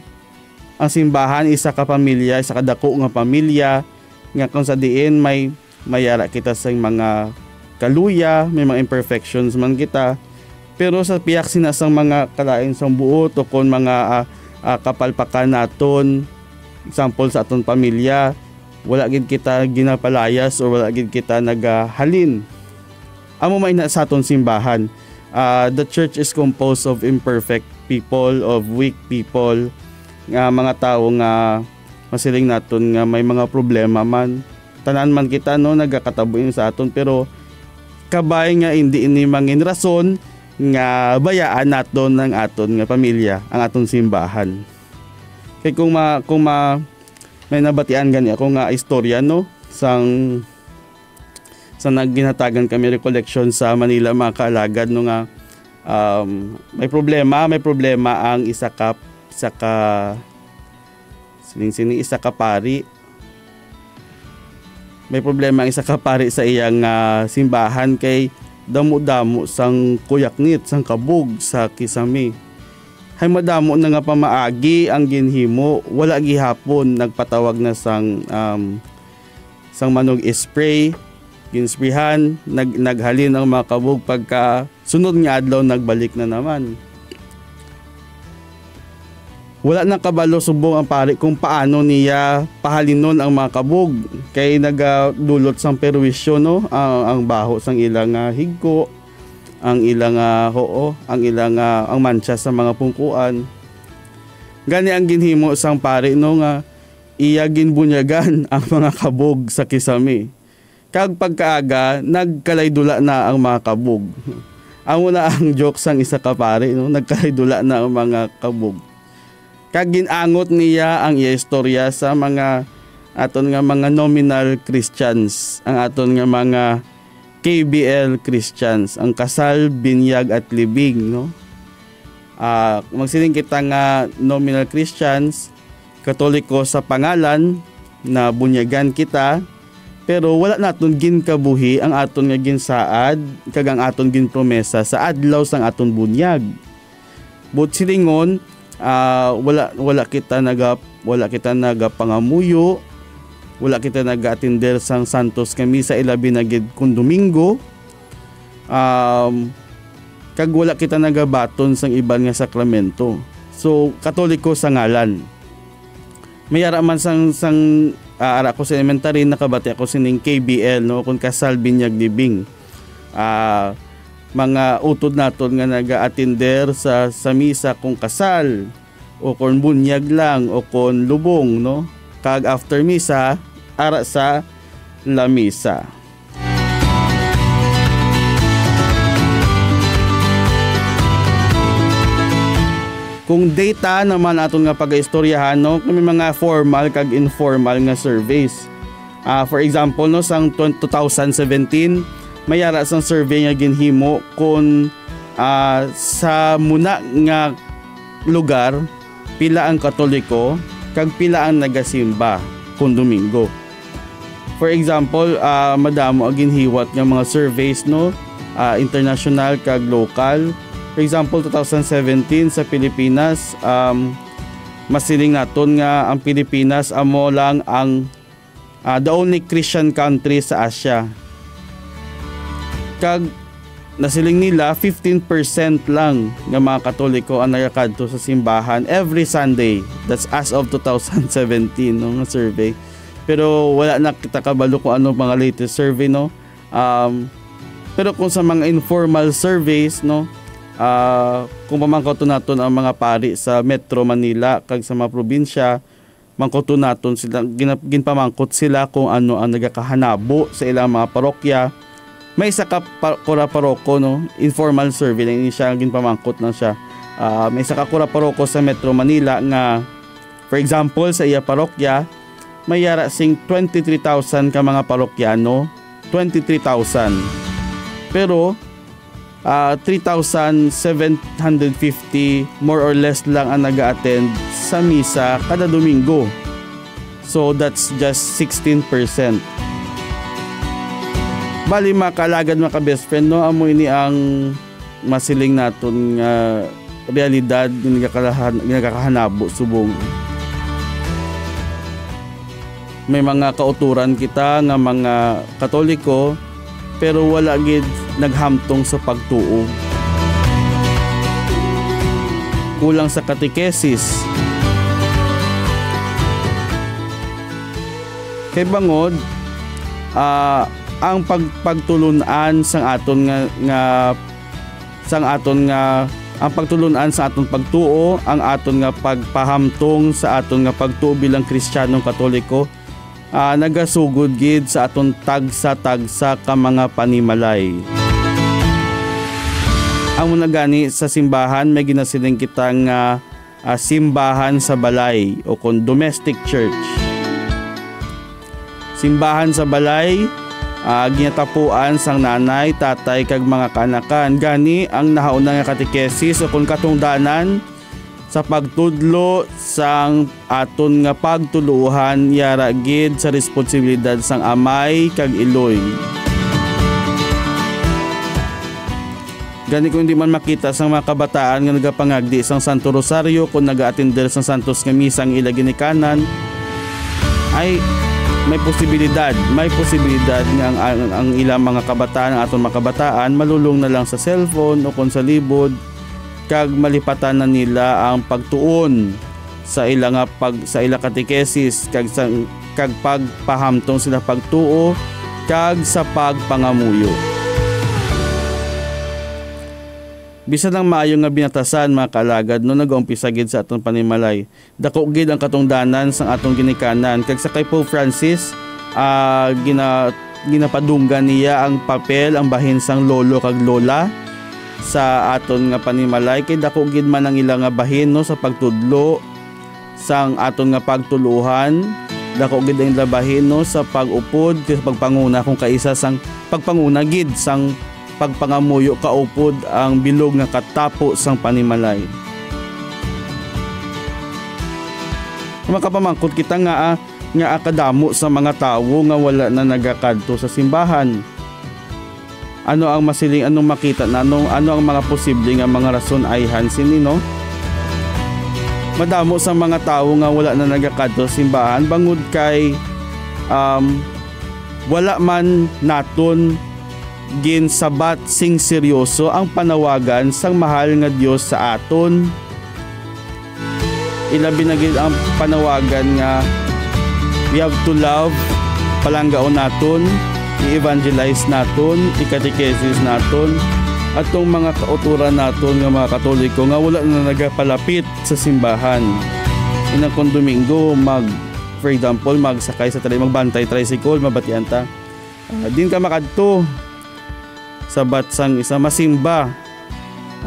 ang simbahan, isa ka pamilya, isa ka dako nga pamilya, nga kung sa diin may, may ara kita sing mga kaluya, may mga imperfections man kita. Pero sa pihak sina sang mga kalain sang buot o kon mga, ah, ah, kapalpakan naton, example sa aton pamilya, wala gid kita ginapalayas o wala gid kita nagahalin. Amo man ina sa aton simbahan. Ah, the church is composed of imperfect people, of weak people, nga mga tawo nga masiling naton nga may mga problema man. Tanan man kita, no, nagakatabo ini sa aton, pero kabay nga hindi ini mangin rason nga bayaan naton ang aton nga pamilya, ang aton simbahan. Kay kung ma-, kung ma-, may nabatian gani ako nga istorya, no, sang, sa nagginhatagan kami recollection sa Manila, mga kaalagad, no, nga, um, may problema, may problema ang isa ka, isa ka, sining-sining, isa ka pari. May problema ang isa ka pari sa iyang, ah, simbahan kay damo-damo sang kuyaknit, sang kabog sa kisame. Hay madamo na nga pamaagi ang ginhimo, wala gihapon nagpatawag na sang, um, sang manog spray, ginsprayhan, nag-, naghalin ang mga kabog, pagka sunod nga adlaw nagbalik na naman. Wala na kabalo subong ang pari kung paano niya pahalinon ang mga kabog, kay nagadulot sang perwisyo, no, ang, ang baho sang ila nga higko, ang ila nga hoo, ang ila nga, ang mantsa sa mga pungkuan. Gani ang ginhimo sang pari, no, nga iya ginbunyagan ang mga kabog sa kisame. Kag pagkaaga, nagkalaydula na ang mga kabog. Amo na ang joke sang isa ka pari, no? Nagkalaydula na ang mga kabog. Kag gin-angot niya ang iya istorya sa mga aton nga mga nominal Christians, ang aton nga mga K B L Christians, ang kasal, binyag, at libing, no? Ah, magsiling kita nga nominal Christians, Katoliko sa pangalan, nabunyagan kita, pero wala naton ginkabuhi ang aton nga ginsaad kag ang aton ginpromesa sa adlaw sang aton bunyag. Buot silingon, ah, wala, wala kita naga-, wala kita nagapangamuyo, wala kita nagaatender sang santos nga misa, ilabi na gid kon Domingo. Um, kag wala kita nagabaton sang iban nga sakramento. So, Katoliko sa ngalan. May ara man sang, sang, ah, ara ko sa elementary, nakabati ako sining K B L, no, kon kasal, binyag, libing. Ah, mga utod naton nga nagaatender sa, sa misa kung kasal, o kon bunyag lang, o kon lubong, no? Kag after misa, ara sa lamisa. Kung data naman aton nga pagaistoryahan, no, kung may mga formal kag informal nga surveys. Ah, for example, no, sang twen-, two thousand seventeen, may ara sang survey nga ginhimo kung, ah, sa muna nga lugar, pila ang Katoliko kag pila ang nagasimba kung Domingo. For example, ah, madamo ang ginhiwat nga mga surveys, no, ah, international kag local. For example, two thousand seventeen sa Pilipinas, um, masiling naton nga ang Pilipinas amo lang ang, ah, the only Christian country sa Asia. Kag nasiling nila, fifteen percent lang nga mga Katoliko ang nagakadto sa simbahan every Sunday. That's as of two thousand seventeen, no, nga survey. Pero wala na kita kabalo kung ano mga latest survey, no? Um, pero kung sa mga informal surveys, no, ah, kung pamangkoton naton ang mga pari sa Metro Manila kag sa mga probinsya, mangkuton naton sila, gina-, ginpamangkot sila kung ano ang nagakahanabo sa ilang mga parokya. May isa ka pa-, kura paroko, no, informal survey lang ini siya, ginpamangkot lang siya. Ah, may isa ka kura paroko sa Metro Manila nga, for example, sa iya parokya, may yara sing twenty-three thousand ka mga parokyano, twenty-three thousand. Pero, ah, three thousand seven hundred fifty, more or less lang ang nag-a-attend sa misa kada Domingo. So, that's just sixteen percent. Bali, mga kaalagad, mga ka-best friend, no, amo ini ang masiling naton nga realidad nga nagakalahan-, nagakahanabo subong. May mga kauturan kita nga mga Katoliko, pero wala gid naghamtong sa pagtuo. Kulang sa katekesis. Kay bangod, ah, ang pag-, pagtulun-an sang aton nga, nga, sang aton nga, ang pagtulun-an sa aton pagtuo, ang aton nga pagpahamtong sa aton nga pagtuo bilang Kristiyanong Katoliko, ah, nagasugod gid sa aton tagsa-tagsa ka mga panimalay. Amo na gani, sa simbahan may ginasiling kita nga, ah, simbahan sa balay o kon domestic church. Simbahan sa balay, ah, ginatapuan sang nanay, tatay, kag mga kaanakan. Gani, ang nahauna nga katekesis o kon katungdanan sa pagtudlo sang aton nga pagtuluohan yara gid sa responsibilidad sang amay kag iloy. Gani, kung hindi man makita sang mga kabataan nga nagapangagdi sang Santo Rosario, kung nagaatender sang santos nga misa ang ila ginikanan, ay may posibilidad, may posibilidad nga ang, ang, ang ilang mga kabataan, ang aton mga kabataan, malulong na lang sa cellphone o kon sa libod, kag malipatan na nila ang pagtuon sa ila nga pag-, sa ila katekesis kag sa, kag pagpahamtong sila pagtuo kag sa pagpangamuyo. Bisan ang maayo nga binatasan, mga kaalagad, no, nagaumpisa gid sa aton panimalay. Dako gid ang katungdanan sang aton ginikanan, kag sa kay Pope Francis, ah, gina-, ginapadunggan niya ang papel, ang bahin sang lolo kag lola sa aton nga panimalay, kay dako gid man ang ila nga bahin, no, sa pagtudlo sang aton nga pagtuluohan. Dako gid ang ila bahin, no, sa pag-upod kag sa pagpanguna, kung kaisa sang pagpanguna gid sang pagpangamuyo kaupod ang bilog nga katapo sang panimalay. Makapamangkot kita nga, ah, nga kadamo sa mga tawo nga wala na nagakadto sa simbahan. Ano ang masiling, anong makita na, ano, ano ang mga posible nga mga rason ayhan sini, no? Madamo sa mga tawo nga wala na nagakadto sa simbahan bangod kay, um, wala man naton ginsabat sing seryoso ang panawagan sang mahal nga Dios sa aton. Ilabi na gid ang panawagan nga we have to love, palanggaon naton, i-evangelize naton, i-catechesis naton, at tong mga kauturan naton nga mga Katoliko nga wala na nagapalapit sa simbahan. Inang kon Domingo, mag, for example, magsakay sa tri-, magbantay tricycle, mabatian ta. Ah, din ka makadto. Sabat sang isa, masimba.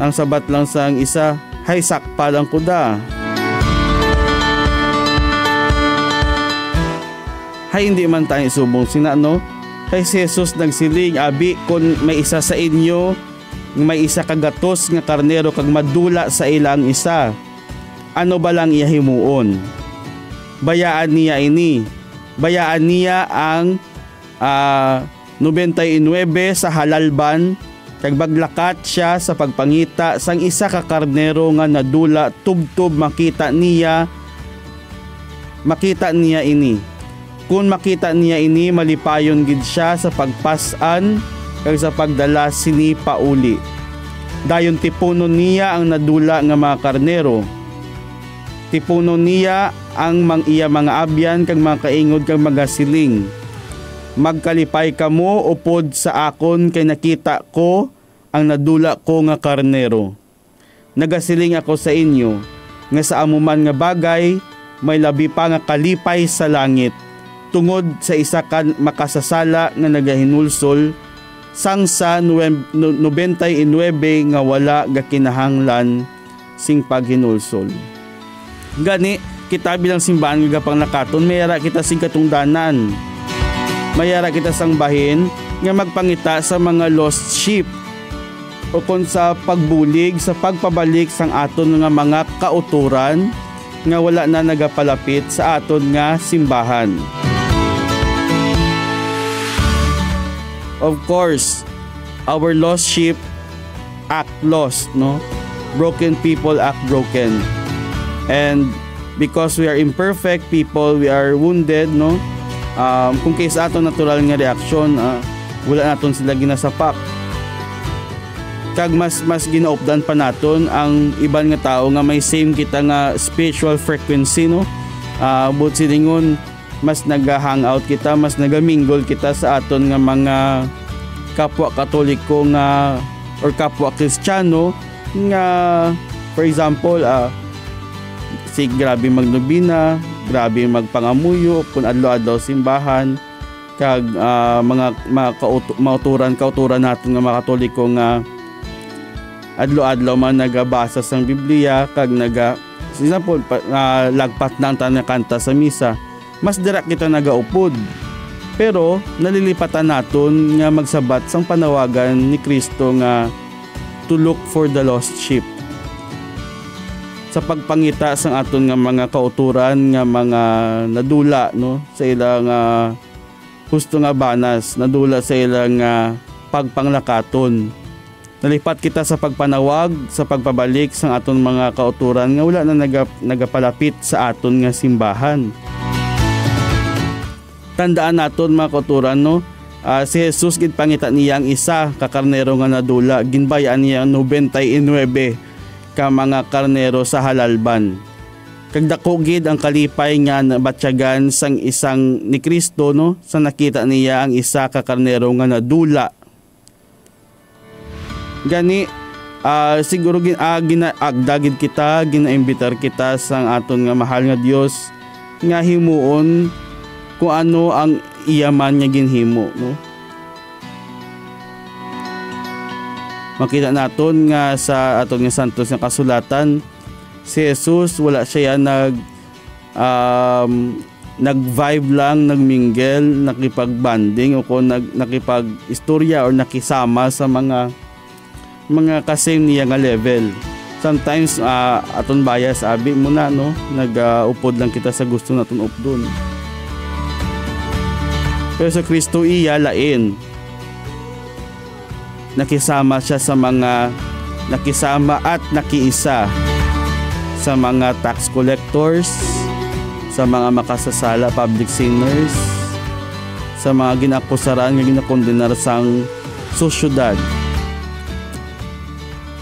Ang sabat lang sang isa, Hay sakpa lang ko da. Hay hindi man tayo subong sina, no? Kay si Jesus nagsiling, "Abi, kun may isa sa inyo nga may isa ka gatos nga karnero kag madula sa ila ang isa, ano ba lang iya himuon? Bayaan niya ini. Bayaan niya ang, ah, nobenta y nuebe sa halalban, kag maglakat sia sa pagpangita sang isa ka karnero nga nadula tubtob makita niya, makita niya ini. Kon makita niya ini, malipayon gid sia sa pagpas-an kag sa pagdala sini pauli. Dayon tipunon niya ang nadula nga mga karnero. Tipunon niya ang mang-, iya mga abyan kag mga kaingod kag magasiling, 'Magkalipay kamo upod sa akon, kay nakita ko ang nadula ko nga karnero.' Nagasiling ako sa inyo nga sa amo man nga bagay may labi pa nga kalipay sa langit tungod sa isa ka makasasala nga nagahinulsol sang sa nuwem-, nu-, nobenta y nuebe nga wala gakinahanglan sing paghinulsol." Gani, kita bilang simbahan nga gapanglakaton, may ara kita sing katungdanan. May ara kita sang bahin nga magpangita sa mga lost sheep, ukon sa pagbulig sa pagpabalik sang aton nga mga kautoran nga wala na nagapalapit sa aton nga simbahan. Of course, our lost sheep act lost, no? Broken people act broken. And because we are imperfect people, we are wounded, no? Um, kung kay sa aton natural nga reaksyon, ah, wala naton sila ginasapak. Kag mas, mas ginaupdan pa naton ang iban nga tawo nga may same kita nga spiritual frequency, no? Ah, buot silingon, mas naga-hangout kita, mas naga-mingle kita sa aton nga mga kapwa Katoliko nga, or kapwa Kristiyano nga, for example, ah, si grabe magnobena, grabe magpangamuyo, kun adlaw-adlaw simbahan, kag, ah, mga, mga kautu-, mauturan, kauturan naton nga mga Katoliko nga adlaw-adlaw man nagabasa sang Biblia kag naga-, for example, pa-, ah, lagpat na ang tanan nga kanta sa misa, mas dira kita nagaupod. Pero nalilipatan naton nga magsabat sang panawagan ni Cristo nga to look for the lost sheep. Sa pagpangita sang aton nga mga kauturan nga mga nadula, no, sa ila nga husto nga banas, nadula sa ila nga pagpanglakaton. Nalipat kita sa pagpanawag sa pagpabalik sang aton mga kauturan nga wala na naga-, nagapalapit sa aton nga simbahan. Tandaan naton, mga kauturan, no? Ah, si Jesus, ginpangita niya ang isa ka karnero nga nadula, ginbay-an niya ang nobenta y nuebe ka mga karnero sa halalban. Kag daku gid ang kalipay nga nabatyagan sang isang ni Cristo, no, sa nakita niya ang isa ka karnero nga nadula. Gani, ah, siguro gin-, ah, ginaagda gid kita, ginaimbitar kita sang aton nga mahal nga Dios nga himuon kung ano ang iya man nga ginhimo, no? Makita naton nga sa aton nga santos nga kasulatan, si Jesus, wala siya nag-, um, nag-vibe lang, nag-mingle, nakipag-bonding, o kung nag-, nakipag-istorya or nakisama sa mga, mga ka-same niya nga level. Sometimes, ah, aton bias, abi mo na, no? Nag-, ah, upod lang kita sa gusto naton updon. Pero sa Cristo iya, lain. Nakisama siya sa mga, nakisama at nakiisa sa mga tax collectors, sa mga makasasala, public sinners, sa mga ginakusaran nga ginakondenar sang sosyedad.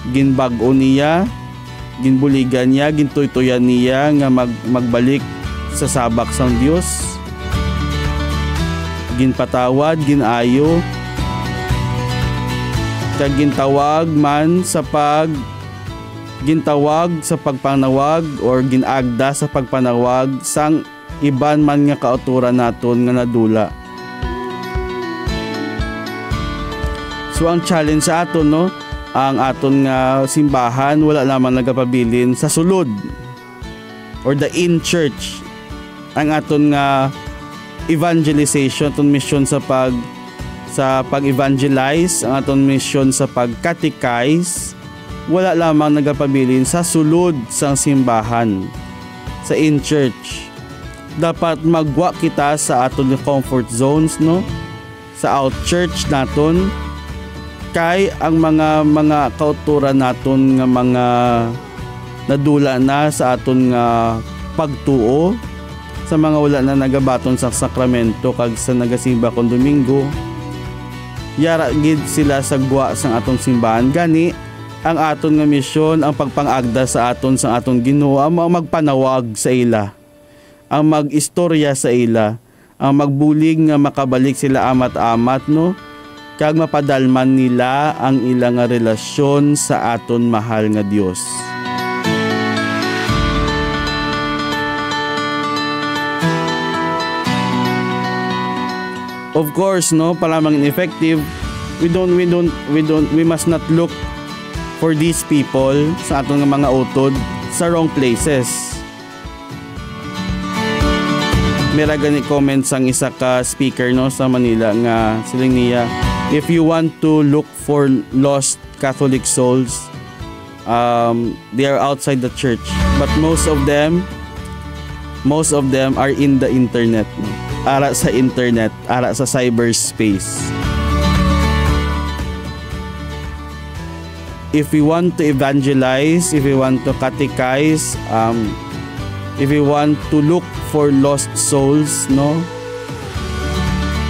Ginbag-o niya, ginbuligan niya, gintuytoyan niya nga mag-, magbalik sa sabak sang Dios. Ginpatawad, gin-ayo, kag gintawag man sa pag-, gintawag sa pagpanawag or gin-agda sa pagpanawag sang iban man nga kautoran naton nga nadula. So, ang challenge sa aton, no, Ang aton nga simbahan wala lamang nagapabilin sa sulod or the in church. Ang aton nga evangelization, aton misyon sa pag, sa pag-evangelize, ang aton misyon sa pag-catechize, wala lamang nagapabilin sa sulod sang simbahan, sa in church. Dapat magwa kita sa aton comfort zones, no? Sa out church naton, kay ang mga, mga kauturan naton nga mga nadula na sa aton nga pagtuo, sa mga wala na nagabaton sa sakramento kag sa nagasimba kon Domingo, yara gid sila sa gwa sang aton simbahan. Gani, ang aton nga misyon, ang pagpangagda sa aton sang aton Ginoo, amo ang magpanawag sa ila, ang mag-istorya sa ila, ang magbulig nga makabalik sila amat-amat, no? Kag mapadalman nila ang ila nga relasyon sa aton mahal nga Dios. Of course, no, para maging effective, we don't, we don't, we don't, we must not look for these people sa aton nga mga utod sa wrong places. May ra gani comment sang isa ka speaker, no, sa Manila nga siling niya, "If you want to look for lost Catholic souls, um, they are outside the church. But most of them, most of them are in the internet, no? Ara sa internet, ara sa cyberspace." If we want to evangelize, if we want to catechize, um, if we want to look for lost souls, no?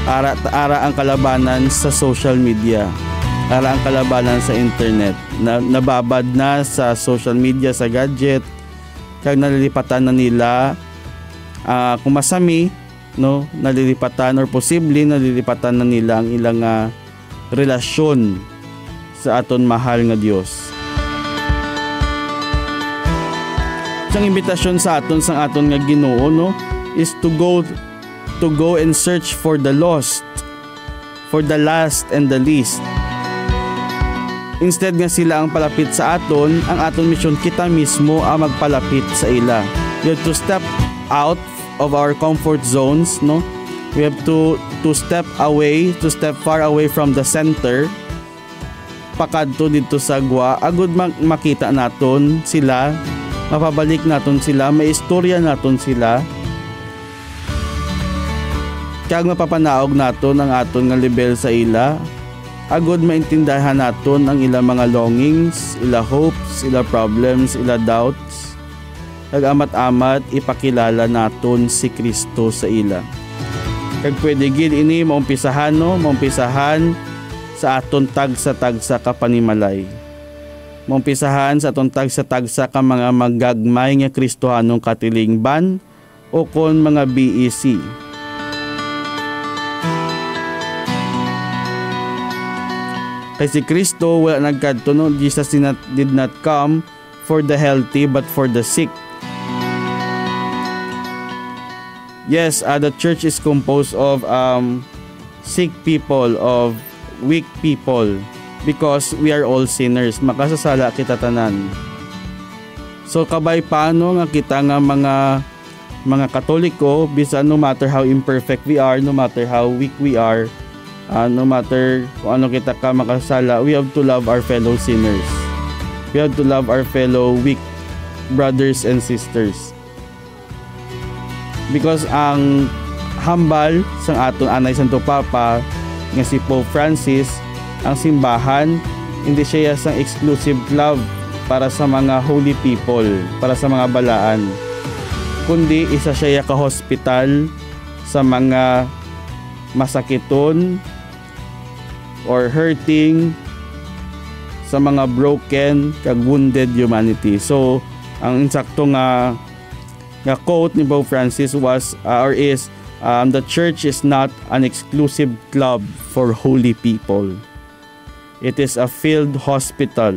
Ara, ara ang kalabanan sa social media. Ara ang kalabanan sa internet. Na, nababad na sa social media, sa gadget, kag nalilipatan na nila, ah, kung masami, no, nalilipatan or posible nalilipatan na nila ang ilang, ah, relasyon sa aton mahal nga Dios. Isang imbitasyon sa aton sang aton nga Ginoo, no, is to go, to go and search for the lost, for the last and the least. Instead nga sila ang palapit sa aton, ang aton misyon, kita mismo ang magpalapit sa ila. We have to step out of our comfort zones, no? We have to, to step away, to step far away from the center, pakadto didto sa gwa, agud ma-, makita naton sila, mapabalik naton sila, maistorya naton sila, kag mapapanaog naton ang aton nga lebel sa ila, agud maintindihan naton ang ila mga longings, ila hopes, ila problems, ila doubts. Kag amat-amat ipakilala naton si Cristo sa ila. Kag pwede gid ini maumpisahan, no? Maumpisahan sa aton tagsa-tagsa ka panimalay. Maumpisahan sa aton tagsa-tagsa ka mga magagmay nga Kristohanong katilingban, ukon mga B E C. Kay si Cristo wala nagkadto, no? Jesus did not, did not come for the healthy, but for the sick. Yes, uh, the church is composed of, um, sick people, of weak people, because we are all sinners. Makasasala kita tanan. So, kabay pa, no, nga kita nga mga, mga Katoliko, bisan no matter how imperfect we are, no matter how weak we are, ah, no matter kung ano kita ka makasala, we have to love our fellow sinners. We have to love our fellow weak brothers and sisters. Because ang hambal sang aton anay Santo Papa nga si Pope Francis, ang simbahan, hindi siya sang exclusive club para sa mga holy people, para sa mga balaan, kundi isa siya ka hospital sa mga masakiton or hurting, sa mga broken kag wounded humanity. So, ang insakto nga, nga quote ni Pope Francis was, uh, or is, um, "The church is not an exclusive club for holy people. It is a field hospital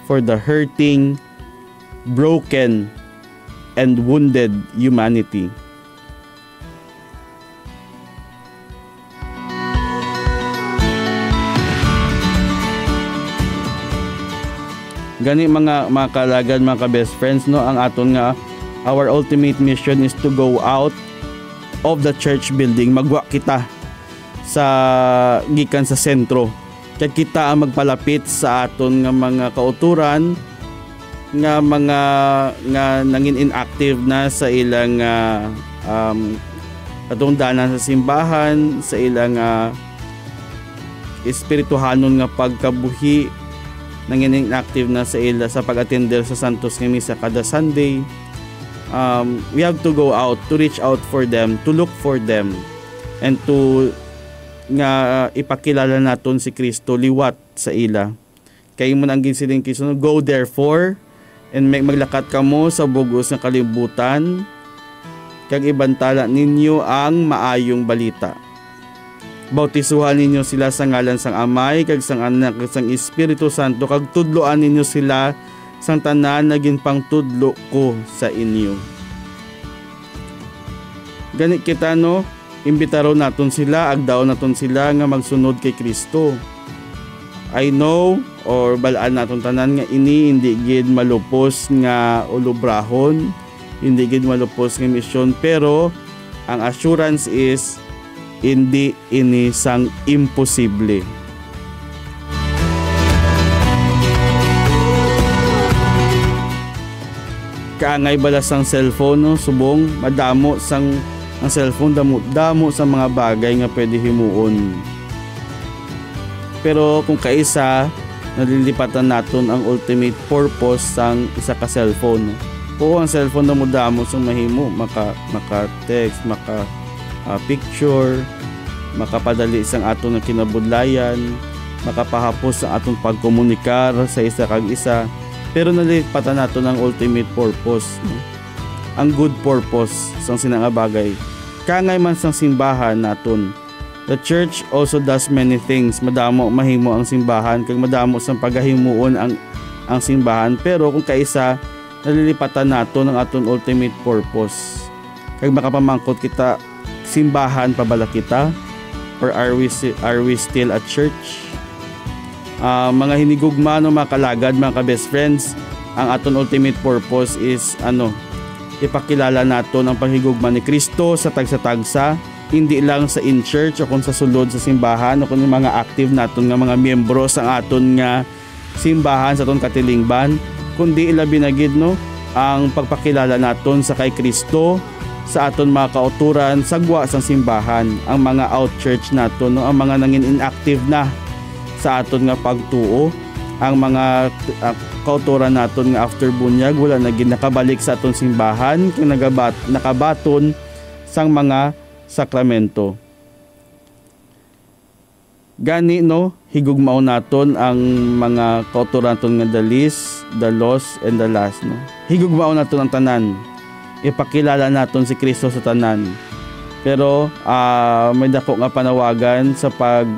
for the hurting, broken, and wounded humanity." Gani, mga, mga kalagad, mga ka-best friends, no, ang aton nga, our ultimate mission is to go out of the church building. Magwa kita sa, gikan sa sentro. Kag kita ang magpalapit sa aton nga mga kauturan, nga mga, nga nangin inactive na sa ilang, ah, um, katungdanan sa simbahan, sa ilang, ah, espirituhanon nga pagkabuhi, nangin inactive na sa ila sa pag-atender sa Santos nga Misa kada Sunday. Um, we have to go out, to reach out for them, to look for them, and to, nga ipakilala naton si Cristo liwat sa ila. Kay imo na ang ginsiling ni Cristo, "Go therefore, and may, maglakat kamo sa bug-os nga kalibutan, kag ibantala ninyo ang maayong balita. Bautisohan ninyo sila sa ngalan sang Amay, kag sang Anak, kag sang Espiritu Santo, kag tudloan ninyo sila sang tanan nga ginpangtudlo ko sa inyo." Gani kita, no, imbitaron naton sila, agdaon naton sila nga magsunod kay Cristo. I know, or bal-an naton tanan, nga ini hindi gid malupos nga ulobrahon, hindi gid malupos nga misyon, pero ang assurance is, hindi ini sang imposible. Kaangay bala sang cellphone, no? Subong madamo sang, ang cellphone, damo, damo sa mga bagay nga pwede himuon. Pero kung kaisa, nalilipatan naton ang ultimate purpose sang isa ka cellphone. Oo, ang cellphone damo-damo sang mahimo, maka, maka-text, maka, ah, picture, makapadali sang aton nga kinabudlayan, makapahapos sang aton pagkomunikar sa isa kag isa. Pero nalilipatan naton ang ultimate purpose, no? Ang good purpose sang sina nga bagay. Kaangay man sang simbahan naton, the church also does many things. Madamo mahimo ang simbahan, kag madamo sang pagahimuon ang, ang simbahan. Pero kung kaisa, nalilipatan naton ang aton ultimate purpose. Kag makapamangkot kita, simbahan pa bala kita? Or are we si-, are we still a church? Ah, mga hinigugma, no, mga kalagad, mga ka-best friends, ang aton ultimate purpose is, ano, ipakilala naton ang paghigugma ni Cristo sa tagsa-tagsa, hindi lang sa in-church o kung sa sulod sa simbahan o kung yung mga active naton nga mga miyembro sa aton nga simbahan sa aton katilingban, kundi ilabi na gid, no, ang pagpakilala naton sa kay Cristo sa aton mga kauturan sa gwa sang simbahan, ang mga out-church naton, no, ang mga nangin inactive na sa aton nga pagtuo, ang mga, ah, kauturan naton nga after bunyag wala na gid nakabalik sa aton simbahan kag nagabat-, nakabaton sang mga sakramento. Gani, no, higugmaon naton ang mga kauturan naton nga the least, the lost, and the last, no. Higugmaon naton ang tanan. Ipakilala naton si Cristo sa tanan. Pero, ah, may dako nga panawagan sa pag,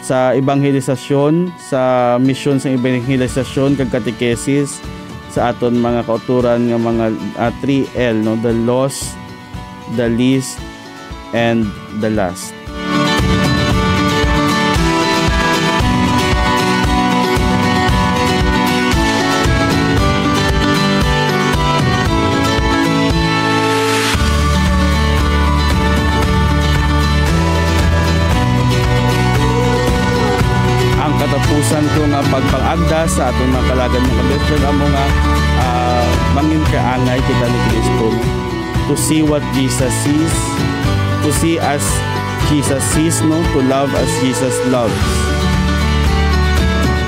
sa ebangelisasyon, sa misyon sa ebangelisasyon kag katekesis sa aton mga kauturan nga mga, ah, three L, no, the lost, the least, and the last. Ang katapusan ko nga pagpangagda sa aton mga kalagad nga kabisyon amo nga, ah, mangin kaangay kita ni Cristo. To see what Jesus sees, to see as Jesus sees, no? To love as Jesus loves.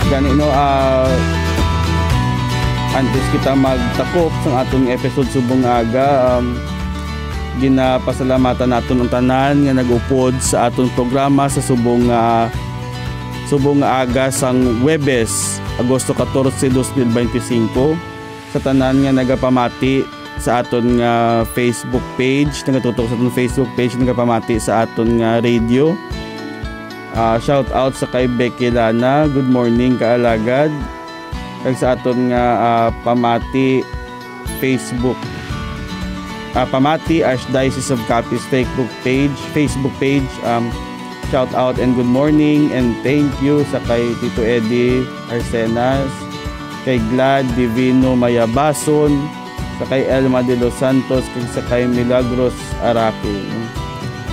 Gani, no, ah, antes kita magtakop sa aton episode subong aga, um, ginapasalamatan naton ang tanan nga nag-upod sa aton programa sa subong, ah, subong nga aga sang Huwebes, Agosto katorse, dos mil bente singko. Sa tanan nga nagapamati sa aton nga Facebook page, nagatutok sa aton Facebook page, nagapamati sa aton nga radio. Ah, shout out sa kay Becky Lana. Good morning, kaalagad. Kag sa aton nga, ah, pamati Facebook. Ah, pamati Archdiocese of Capiz Facebook page, Facebook page. Um, shout out and good morning and thank you sa kay Tito Eddie Arcenas. kay Glad Divino Mayabason, sa kay Elma de los Santos, kag sa kay Milagros Araki.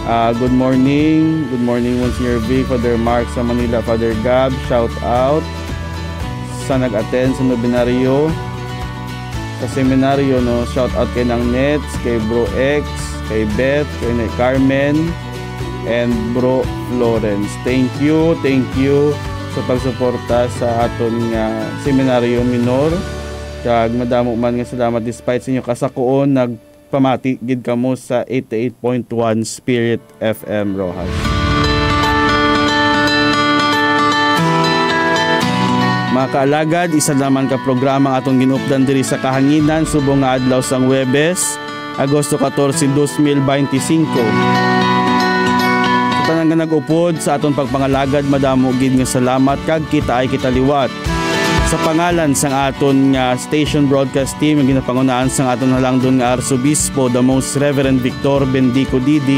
Ah, good morning. Good morning, Monsignor V, Father Mark sa Manila, Father Gab, shout out sa nag-attend sa nobenaryo, sa seminaryo, no? Shout out kay Nang Nets, kay Bro X, kay Beth, kay Nay Carmen, and Bro Florence. Thank you, thank you sa pagsuporta sa aton nga seminaryo minor. Kag madamo man nga salamat, despite sa inyo kasakuon, nagpamati gid kamo sa eighty-eight point one Spirit F M Roxas. Mga kaalagad, isa naman ka programa ang atong ginupdan diri sa kahanginan subong nga adlaw sang Huwebes, Agosto catorce, dos mil beintisinco. Sa tanan nga nag-upod sa aton pagpangalagad, madamo gid nga salamat kag kita ay kita liwat. Sa pangalan sang aton nga station broadcast team, nga ginapangunahan sang aton halangdon nga Arsobispo, the Most Reverend Victor Bendico Didi,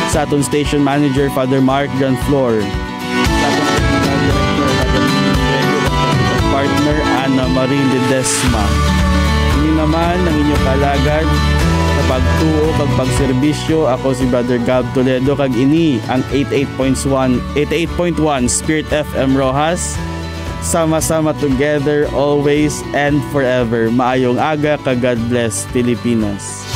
sa aton station manager, Father Mark John Flor, sa aton technical director, Father Jimmy Rego, ug sa aton partner, Ana Marie Ledesma. Ini naman ang inyong kalagad sa pagtuo kag pagserbisyo. Ako si Brother Gab Toledo, kag ini ang eighty-eight point one, eighty-eight point one Spirit F M Roxas. Sama-sama together, always and forever. Maayong aga kag God bless Pilipinas.